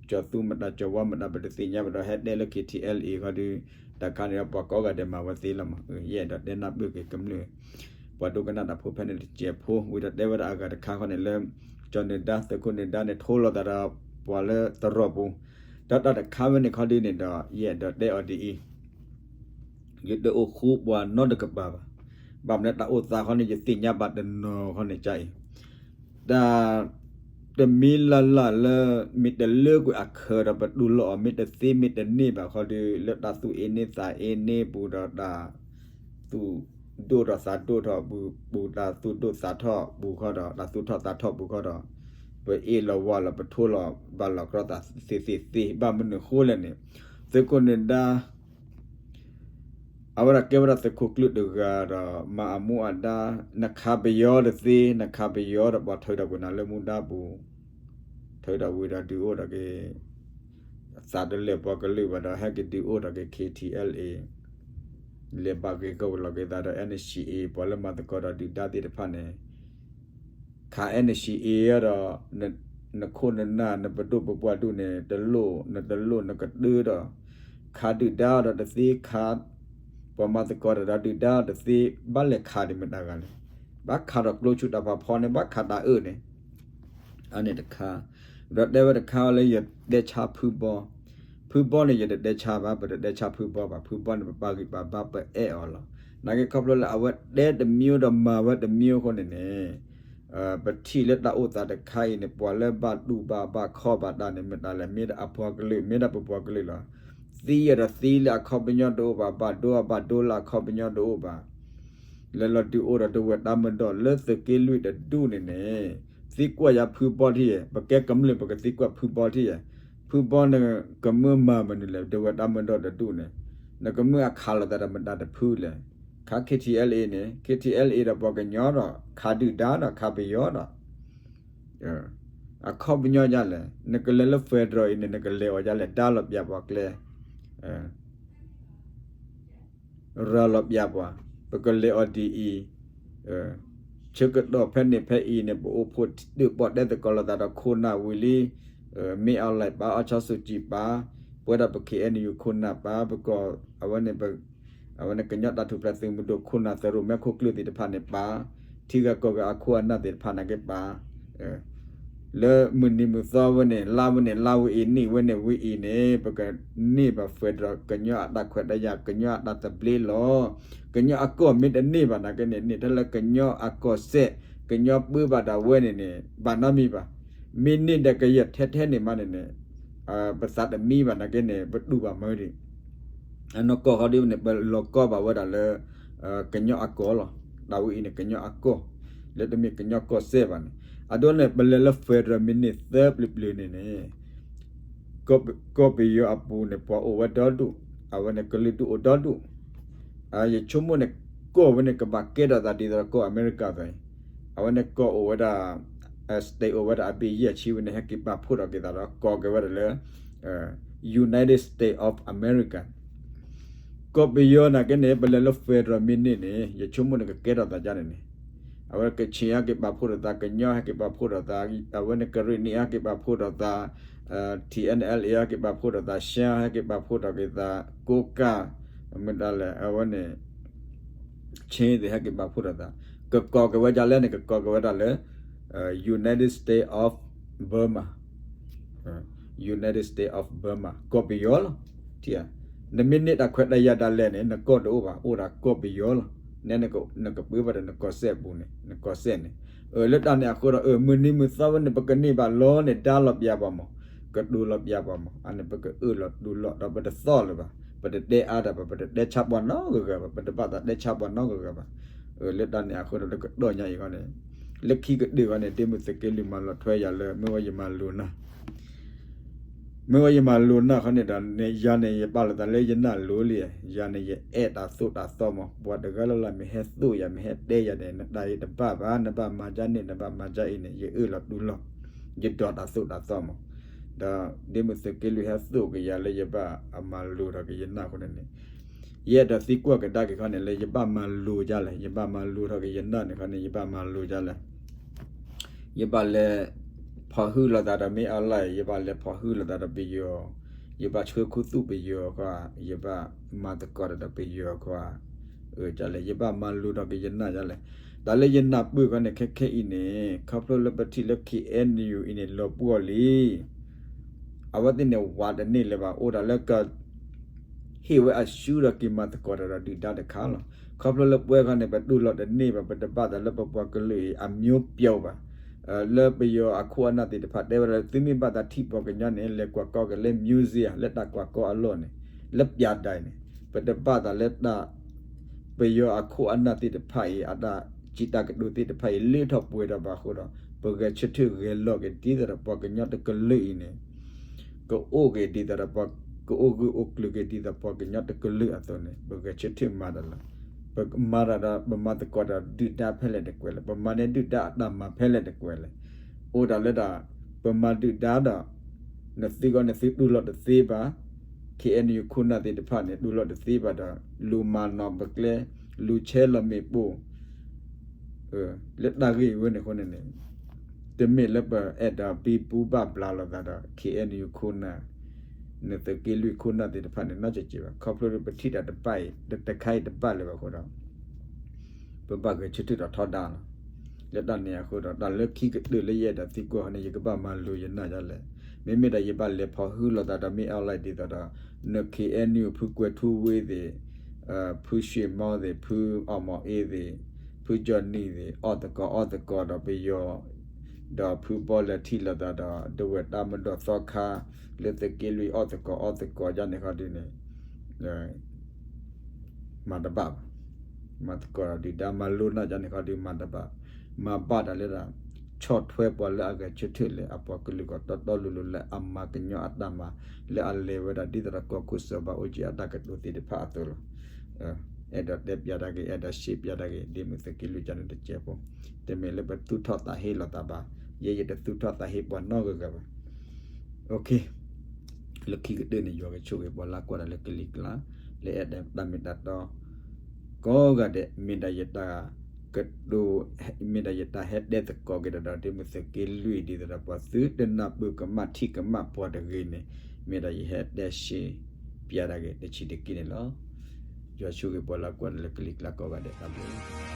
ကၠီၤသူမတၤ ကၠီၤဝါမတၤ ပတသ့ၣ်ညါဘၣ်ဒီး ဟဲတဲလၢ K T L A ခီဒီး တၢ်ခါန့ၣ်ဒီး ပှၤကိးဂၤဒဲးမၤဝဲသ့လီၤမး, ယအဲၣ်ဒိးတဲနၢ်ပၢၢ်က့ၤကမျၢၢ် ပှၤဒိကနၣ်တၢ်ဖိဖဲန့ၣ်တစဲးဖိ ဝံၤဒီးတဲဝဲဒၣ်အဂၤတခါခီန့ၣ်လၢ ကၠီၤနၢၤဒါ သုးခိၣ်နၢၤဒါန့ၣ် ထိလိာ်သးဒီးပှၤလၢသရိာ်ပူၤ, ဒီးတၢ်တခါဝဲန့ၣ်ခီဒုန့ၣ်ဒီး ယအဲၣ်ဒိးတဲအီၤဒ်အံၤ, ယတအိၣ်ဃူပှၤနီတကပၤဘၣ်, ဘၣ်မနုၤတၢ်အိၣ်သးခီန့ၣ် ယသ့ၣ်ညါဘၣ်တနီၤခီန့ၣ်ကအံၤ, တၢ် တမ့ၢ်လၢ်လၢ်လၢ မ့ၢ်တလၢကွံာ်အခၢးဒီးပတူၢ်လိာ်အီၤ မ့ၢ်တသ့မ့ၢ်တန့ၢ်ဘၣ်ခီဒီး လၢတၢ်သူၣ်အ့န့သးအ့န့ပူၤဒီးတၢ် သူၣ်ဒိၣ်ထီၣ်သးဒိၣ်ထီၣ်ပူၤ တၢ်သူၣ်ဒိၣ်သးထီၣ်ပူၤခီဒီး တၢ်သူၣ်ထီၣ်သးထီၣ်ပူၤခီဒီး ပအ့ၣ်လိာ်ဝါလိာ် ပထိလိာ်ဘၣ်လိာ်ကြီသးသ့သ့သ့ ဘၣ်မနုၤဃိလဲၣ်န့ၣ် သုးခိၣ်နၢၤဒါ အဝဲဒၣ်ကဲဝဲဒၣ်သုးခိၣ်ကျၢၢ်တဂၤဒီး မၤအမူအဒါ နခးပယီၤတသ့ နခးပယီၤဒီး ပှၤထုးဒီးကွံာ်နၤလၢမူဒါပူၤ, ထုးဒီးဝံၤဒီးဒုးအိၣ်ဒီးက့ၤ သးတလဲၤပှၤကလုာ်ဘၣ်ဒီး ဟဲက့ၤဒုးအိၣ်ဒီးက့ၤ K T L A လဲၤဘၣ်ဂ့ၤကဝီၤလီၤက့ၤသးဒီး N C A ပှၤလၢမၤသကိးဒီးဒုၣ်ဒါသ့ၣ်တဖၣ်န့ၣ် ခး N C A ဒီး နခိၣ်နနၢ် နပဒိၣ်ပပှၢ်ဒူၣ်န့ၣ် တလိၣ် နတလိၣ်နကတၢၢ်ဒီး ခးဒုၣ်ဒါဒီးတသ့ ခး ပှၤမၤသကိးတၢ်ဒီးဒုၣ်ဒါတသ့ ဘၣ်လဲၤခးဒံးမတၤဂၤလဲၣ်, ဘၣ်ခးဒီးကျိဆူတၢ်ဖးဖီန့ၣ် ဘၣ်ခးတၢ်အၢၣ်န့ၣ် အန့ၣ်တခါ, ဒီးတဲဝဲတခါလၢယတဲဆါဖုဘီ, ဖုဘီန့ၣ် ယတတဲဆါဘၣ် ပတတဲဆါဖုဘီဘၣ် ဖုဘီန့ၣ် ပပာ်ဂံၢ်ပာ်ဘါပအဲၣ်အီၤလီၤ. နာ်က့ခီဖျိလၢအဝဲတဲတမံၤဒီးမၤဝဲတမံၤအဃိန့ၣ်န့ၣ် ပထံၣ်လၢတၢ်အိၣ်သးတခါအံၤန့ၣ် ပှၤလၢဘၣ်တူၢ်ဘၣ်ဘၣ်ခီဘၣ်တၢ်န့ၣ် မတၤလဲၣ် မ့ၢ်ဒၣ်အပှၤကလုာ် မ့ၢ်ဒၣ်ပပှၤကလုာ်လီၤ. သံအီၤဒီးသံလၢအခီပညီတအိၣ်ဘၣ် ဘၣ်ဒိအဘၣ်ဒိလၢအခီပညီတအိၣ်ဘၣ် လဲၤလီၤဒုးအိၣ်ဒီးဒဝဲၢ်တၢ်မၤဒီးလၢသုးက့လွံၢ်တဒူၣ်န့ၣ်န့ၣ် သံကွၢ်ယၤဖုဘီထံၣ်ယဲၢ်, ပကဲကမျၢၢ်ပကသံကွၢ်ဖုဘီထံၣ်ယဲၢ်, ဖုဘီန့ၣ်ကမၢမၤမနုၤလဲၣ်, ဒဝဲၣ်တၢ်မၢဒီတဒူၣ်န့ၣ်, နကမၢအခးလိာ်သးဒီးမတၤတဖုလဲၣ်, ခး K T L A န့ၣ်, K T L A ဒီးပှၤကညီဒီး ခးဒုၣ်ဒါဒီးခးပယီၤဒီး အခီပညီဒ်လဲၣ်, နကလဲၤလၢ federal အံၤန့ၣ် နကလဲၤအီၤဒ်လဲၣ်, ဒါလီၤပျၢၤပှၤကျဲ, ရၤလီၤပျၢၤပှၤ, ပကလဲၤအီၤဒ်အံၤ, ဆၢကတီၢ်ဖဲန့ၣ်ဖဲအံၤန့ၣ် ပအိၣ်ဖှိၣ်ဒုးပီၣ်တဲသကိးလိာ်သးဒီးခိၣ်နၢ်ဝံၤလံ, မ့ၢ်အီၤလဲၣ်ပၢ် အီၣ်ဆီစူၤကံပၢ်, ပဝဲဒၣ်ပ K N U ခိၣ်နၢ်ပၢ်, ပကီၢ်အဝဲန့ၣ် အဝဲန့ၣ်ကညီတၢ်ထူၣ်ဖျဲးသုးမုၢ်ဒိၣ်ခိၣ်နၢ်သရိာ်မဲာ်ခိၣ်ကျၢၢ်သ့ၣ်တဖၣ်န့ၣ်ပၢ်, ထံဂၤကီၢ်ဂၤအခိၣ်အနၢ်သ့ၣ်တဖၣ်န့ၣ်က့ၤပၢ်, လၢမုၢ်နံၤမုၢ်သီဝဲန့ၣ် လါဝဲန့ၣ် လါဝဲအံၤ နံၣ်ဝဲန့ၣ်ဝဲအံၤန့ၣ် ပကန့ၢ်ဘၣ် federal ကညီအတၢ်ခွဲးတၢ်ယာ် ကညီအတၢ်သဘျ့လီၤ. ကညီအကီၢ်မ့ၢ်တန့ၢ်ဘၣ်နာ်က့န့ၣ် န့ၢ်ထဲလၢကညီအကီၢ်စဲၣ် ကညီပၢဘၣ်ဒၣ်ဝဲန့ၣ်န့ၣ် ဘၣ်နီတမံၤဘၣ်. မ့ၢ်န့ၢ်ဒီးကယဲၢ်ထဲထဲန့ၣ်မးန့ၣ်န့ၣ် ပသးတမံဘၣ်နာ်က့န့ၣ် ပတူၢ်ဘၣ်မၢဒံး အနီၢ်ကီၢ်ဃီဒ်န့ၣ် ပလီၤကီဘၣ်ဝဲဒၣ်လၢ ကညီအကီၢ်လီၤ. တၢ်ဝဲအံၤန့ၣ် ကညီအကီၢ် လၢတမ့ၢ်ကညီကီၢ်စဲၣ်ဘၣ်န့ၣ် အဒိန့ၣ် ပလဲၤလၢ federal မ့ၢ်န့ၢ်သၢပျၢၤပျၢၤန့ၣ်န့ၣ် ကီၢ်ပယီၤအပူၤန့ၣ် ပှၤအိၣ်ဝဲဒီဒူၣ်, အဝဲန့ၣ်ကလုာ်ဒူၣ်အိၣ်ဒီဒူၣ်, ယဆိကမိၣ်န့ၣ် ကီၢ်ဝဲန့ၣ်ကဘၣ်ကဲထီၣ်သးဒ်သိးဒီးကီၢ်အမဲရကၤသ့, အဝဲန့ၣ်ကီၢ်အိၣ်ဝဲဒၣ် state အိၣ်ဝဲဒၣ်အဘ့ၣ်ယဲၢ်ဆံဝဲန့ၣ် ဟဲက့ၤပာ်ဖှိၣ်ထီၣ်က့ၤသးဒီးကိးက့ၤဝဲဒၣ်လၢ United States of America ကီၢ်ပယီၤနာ်က့န့ၣ် ပလဲၤလၢ federal မ့ၢ်န့ၢ်န့ၣ် ယဆိကမိၣ်န့ၣ်ကကဲထီၣ်သးဒ်န့ၣ်န့ၣ်, အဝဲကချ့ၣ်ဟဲက့ၤပာ်ဖှိၣ်ထီၣ်သး, ကညီဟဲက့ၤပာ်ဖှိၣ်ထီၣ်သး, အဝဲန့ၣ်ကရ့ၣ်နံၣ်ဟဲက့ၤပာ်ဖှိၣ်ထီၣ်သး, TNLA ဟဲက့ၤပာ်ဖှိၣ်ထီၣ်သး, ရှမ်းဟဲက့ၤပာ်ဖှိၣ်ထီၣ်က့ၤသး, ကိးကၢ်, မ့ၢ်ဒ်လဲၣ် အဝဲန့ၣ် ခ့ၣ်သ့ၣ်ဟဲက့ၤပာ်ဖှိၣ်ထီၣ်သး, ကကိးက့ၤဝဲဒ်လဲၣ်န့ၣ် ကကိးက့ၤဝဲဒၣ်လၢ United States of Burma, United States of Burma ကီၢ်ပယီၤလီၤ. နမ့ၢ်န့ၢ်တၢ်ခွဲးတၢ်ယာ်ဒ်လဲၣ်န့ၣ် နကီၢ်တအိၣ်ဘၣ်, အိၣ်ဒၣ်ကီၢ်ပယီၤလီၤ. နကပၢဘၣ်ဒီးနကီၢ်စဲၣ်ပူၤန့ၣ် နကီၢ်စဲၣ်န့ၣ်, လၢတၢ်န့ၣ်အဃိဒီး မုၢ်နံၤမုၢ်သီဝဲန့ၣ် ပကန့ၢ်ဘၣ်လီၤန့ၣ် ဒါလီၤပျၢၤပှၤမး, ကတိၤလီၤပျၢၤပှၤမး, အန့ၣ်ပကအၢၣ်လီၤတူၢ်လိာ်ဒီး ပတသီၣ်လၢၤဘၣ်, ပတတဲအါတၢ်ဘၣ်, ပတတဲဆါပှၤနီတဂၤဂၤဘၣ်, ပတဘၣ်သးတဲဆါပှၤနီတဂၤဂၤဘၣ်. လၢတၢ်န့ၣ်အဃိဒီး လၢကတီၢ်ညါအံၤဃီန့ၣ် လၢခံကတၢၢ်ဃီန့ၣ် ဒ့မုၣ်သုးက့လွံၢ်မၤလီၤထွဲယၤလၢ မ့ၢ်ဝဲယမၤလိာ်နၢ် မ့ၢ်ဝဲယမၤလိာ်နၢ်ဃီန့ၣ်ဒီး ယၤန့ၣ် ယပာ်လီၤသးလၢယနၢ်လိၤလံ, ယၤန့ၣ် ယအဲၣ်တၢ်သိၣ်တၢ်သီမး, ပှၤတဂၤလၢ်လၢ်မ့ၢ်ဟဲသိၣ်ယၤ မ့ၢ်ဟဲတဲယၤန့ၣ် နတၢ်အံၤတဘၣ်ဘၣ်, နဘၣ်မၤဒ်န့ၣ် နဘၣ်မၤဒ်အံၤန့ၣ် ယအၢၣ်လီၤတူၢ်လိာ်, ယဒိးတၢ်သိၣ်တၢ်သီမး. ဒီးဒ့မုၣ်သုးက့လွံၢ်ဟဲသိၣ်က့ၤယၤလၢယဘၣ်အမၤလိာ်ထီၣ်က့ၤယနၢ်အဃိန့ၣ်န့ၣ် ယအဲၣ်ဒိးသံကွၢ်ကဒါက့ၤခီန့ၣ် လၢယဘၣ်မၤလိာ်ဒ်လဲၣ်, ယဘၣ်မၤလိာ်ထီၣ်က့ၤယနၢ်န့ၣ်ခီန့ၣ် ယဘၣ်မၤလိာ်ဒ်လဲၣ်. ယဘၣ်လဲၤဖီၣ်ဟုလိာ်သးဒီးမ့ၢ်အီၤလဲၣ်, ယဘၣ်လဲၤဖီၣ်ဟုလိာ်သးဒီးပယီၤ, ယဘၣ်ဆှၢခူသူၣ်ပယီၤခီ, ယဘၣ်မၤသကိးတၢ်ဒီးပယီၤခီ, ဒ်လဲၣ် ယဘၣ်မၤလိာ်ထီၣ်က့ၤယနၢ်ဒ်လဲၣ်. တၢ်လၢယနၢ်ပၢၢ်ခီန့ၣ် ခဲခဲအံၤန့ၣ် ခီဖျိလၢပထံၣ်လၢ K N U အံၤန့ၣ် လီၤပှီၢ်လံ အဝဲသ့ၣ်န့ၣ်ဝးတန့ၢ်လၢၤဘၣ်, အိၣ်ဒၣ်လၢက ဟ့ၣ်ဝဲအစုဒီးက့ၤမၤသကိးတၢ်ဒီးဒုၣ်ဒါတခါလီၤ. ခီဖျိလၢပဝဲခီန့ၣ် ပတူၢ်လိာ်တန့ၢ်ဘၣ်, ပတဘၣ်သးလၢပပှၤကလုာ်အံၤ အမျိုးပြုတ် ဘၣ်. လၢပယီၤအခိၣ်အနၢ်သ့ၣ်တဖၣ်တဲဝဲဒၣ်လၢ သုမ့ၢ်ဘၣ်သးထံၣ်ပှၤကညီန့ၣ် လဲၤကွၢ်ကီက့ၤလၢ museum လၢတၢ်ကွၢ်ကီအလီၢ်န့ၣ်, လၢပျၢၤဒၣ်န့ၣ်, ပတဘၣ်သးလၢတၢ် ပယီၤအခိၣ်အနၢ်သ့ၣ်တဖၣ်အံၤ အတၢ်စံးတၢ်ကတိၤသ့ၣ်တဖၣ်အံၤ လၢထီၣ်ပှဲၤထီၣ်ဘၣ်အဃိဒီး ပဂဲၤဆၢထၢၣ်ဂဲၤလိာ်က့ၤဒ်သိးဒီးပှၤကညီတကလုာ်အံၤန့ၣ် ကအိၣ်က့ၤဒ်သိးဒီးပှၤ ကအိၣ်ဂၢၢ်အိၣ်ကျၢၤက့ၤဒ်သိးပှၤကညီတကလုာ်အသိးန့ၣ် ပဂဲၤဆၢထၢၣ်မၤတၢ်လီၤ. ပမၤတၢ်ဒီး ပမၤသကိးတၢ်ဒုၣ်ဒါဖဲလဲၣ်တကွဲးလဲၣ်, ပမၤန့ၢ်ဒုၣ်ဒါအတၢ်မၤဖဲလဲၣ်တကွဲးလဲၣ်. အိၣ်ဒၣ်လၢဒၣ် ပမၤဒုၣ်ဒါဒီး နသုဂီၢ်နသုတူၢ်လိာ်တသ့ဘၣ်, K N U ခိၣ်နၢ်သ့ၣ်တဖၣ်န့ၣ် တူၢ်လိာ်တသ့ဘၣ်ဒီး လူၤမၤနီၣ်ပကျဲ, လူၤဆဲးလီၤမ့ၣ်ပိၢ် လၢတၢ်ဂ့ၢ်ဝဲန့ၣ်အဃိန့ၣ်န့ၣ် တမ့ၢ်လၢပအဲၣ်ဒိးဘံဘူဘၣ်ဘျးလိာ်သးဒီး K N U ခိၣ်နၢ်, နသုးက့လွံၢ်ခိၣ်နၢ်သ့ၣ်တဖၣ်န့ၣ် နီတစဲးဘၣ်. ခီဖျိလၢပထံၣ်တၢ်တဘၣ်အံၤ တခါအံၤတဘၣ်လၢၤဘၣ်အဃိဒီး ပဘၣ်ဂဲၤဆၢထၢၣ်ဒီးထီဒါလီၤ. လၢတၢ်န့ၣ်အဃိဒီး တၢ်လၢခံကတၢၢ်လၢယအဲၣ်ဒိးသံကွၢ်ဃီန့ၣ် ယကဘၣ်မၤလိာ်ယနၢ်ဒ်လဲၣ်. မ့မ့ၢ်ဒီးယဘၣ်လဲၤဖီၣ်ဟုလိာ်သးဒီးမ့ၢ်အီၤလဲၣ်ဒ်သိးဒီး န K N U ဖုကွဲၤထူဝ့သ့ၣ်, ဖုၡ့ၣ်မီသ့ၣ်, ဖုအီၣ်မီၤအ့သ့ၣ်, ဖုကၠီၣ်နံၣ်သ့ၣ် အီၣ်သကိးအီသကိးဒီးပယီၤ, ဒီးဖုဘီလဲၤထံၣ်လိာ်သးဒီး ဒဝဲၢ်တၢ်မၢဒီးသီခါ လၢသုးက့လွံၢ်အီၣ်သကိးအီသကိးဒ်န့ၣ်ခီဒုန့ၣ် မၤတဘၣ်ဘၣ်. မၤသကိးဒီးဒုၣ်ဒါ မၤလိနၢ်ဒ်န့ၣ်ခီဒု မၤတဘၣ်. မၤဘၣ်တၢ်လၢဒၣ် ဆီၣ်ထွဲပှၤလၢအဂဲၤဆၢထၢၣ်လၢအပှၤကလုာ်ဂီၢ်တီတီလိၤလိၤလၢအမၤကညီအတၢ်မၤ လၢအလဲၤဝဲဒၣ်ဒ်သိးဒီးကီၢ်ခိၣ်စီၤဘးအူကၠံအတၢ်ကတိၤသ့ၣ်တဖၣ်အသိးလီၤ. အဲၣ်ဒိးတဲပျးတၢ်ဂ့ၢ် အဲၣ်ဒိးရှဲပျးတၢ်ဂ့ၢ် ဒ်မုၢ်သုးက့လွံၢ်ကန့ၣ်တကဲးဖိ, တမ့ၢ်လၢပသူၣ်ထီၣ်သးဟ့လိာ်သးဘၣ်, ယဲယတသူၣ်ထီၣ်သးဟ့ပှၤနီတဂၤဂၤဘၣ်. လၢခံကတၢၢ်န့ၣ် ယွၤကဆိၣ်ဂ့ၤပှၤလၢကွၢ်တၢ်လၢကလံၤကျါ လၢအဲၣ်ဒိးတၢ်မ့ၢ်တၢ်တီ ကိးဂၤဒဲး မ့ၢ်ဒၣ်ယတၢ်ကတိၤ မ့ၢ်ဒၣ်ယတၢ်ဟဲတဲသကိးက့ၤဒီး ဒ်မုၢ်သုးက့လွံၢ် ဒ်သိးဒီးပှၤသုတနၢ်ပၢၢ်ကမၣ်ထံၣ်ကမၣ်ပှၤတဂ့ၤန့ၣ် မ့ၢ်ဒၣ်ယဟဲတဲရှဲပျးတၢ်ဂ့ၢ်တဆံးတက့ၢ်န့ၣ်လီၤ. ယွၤဆိၣ်ဂ့ၤပှၤလၢကွၢ်တၢ်လၢကလံၤကျါကိးဂၤဒဲး တၢ်ဘျုး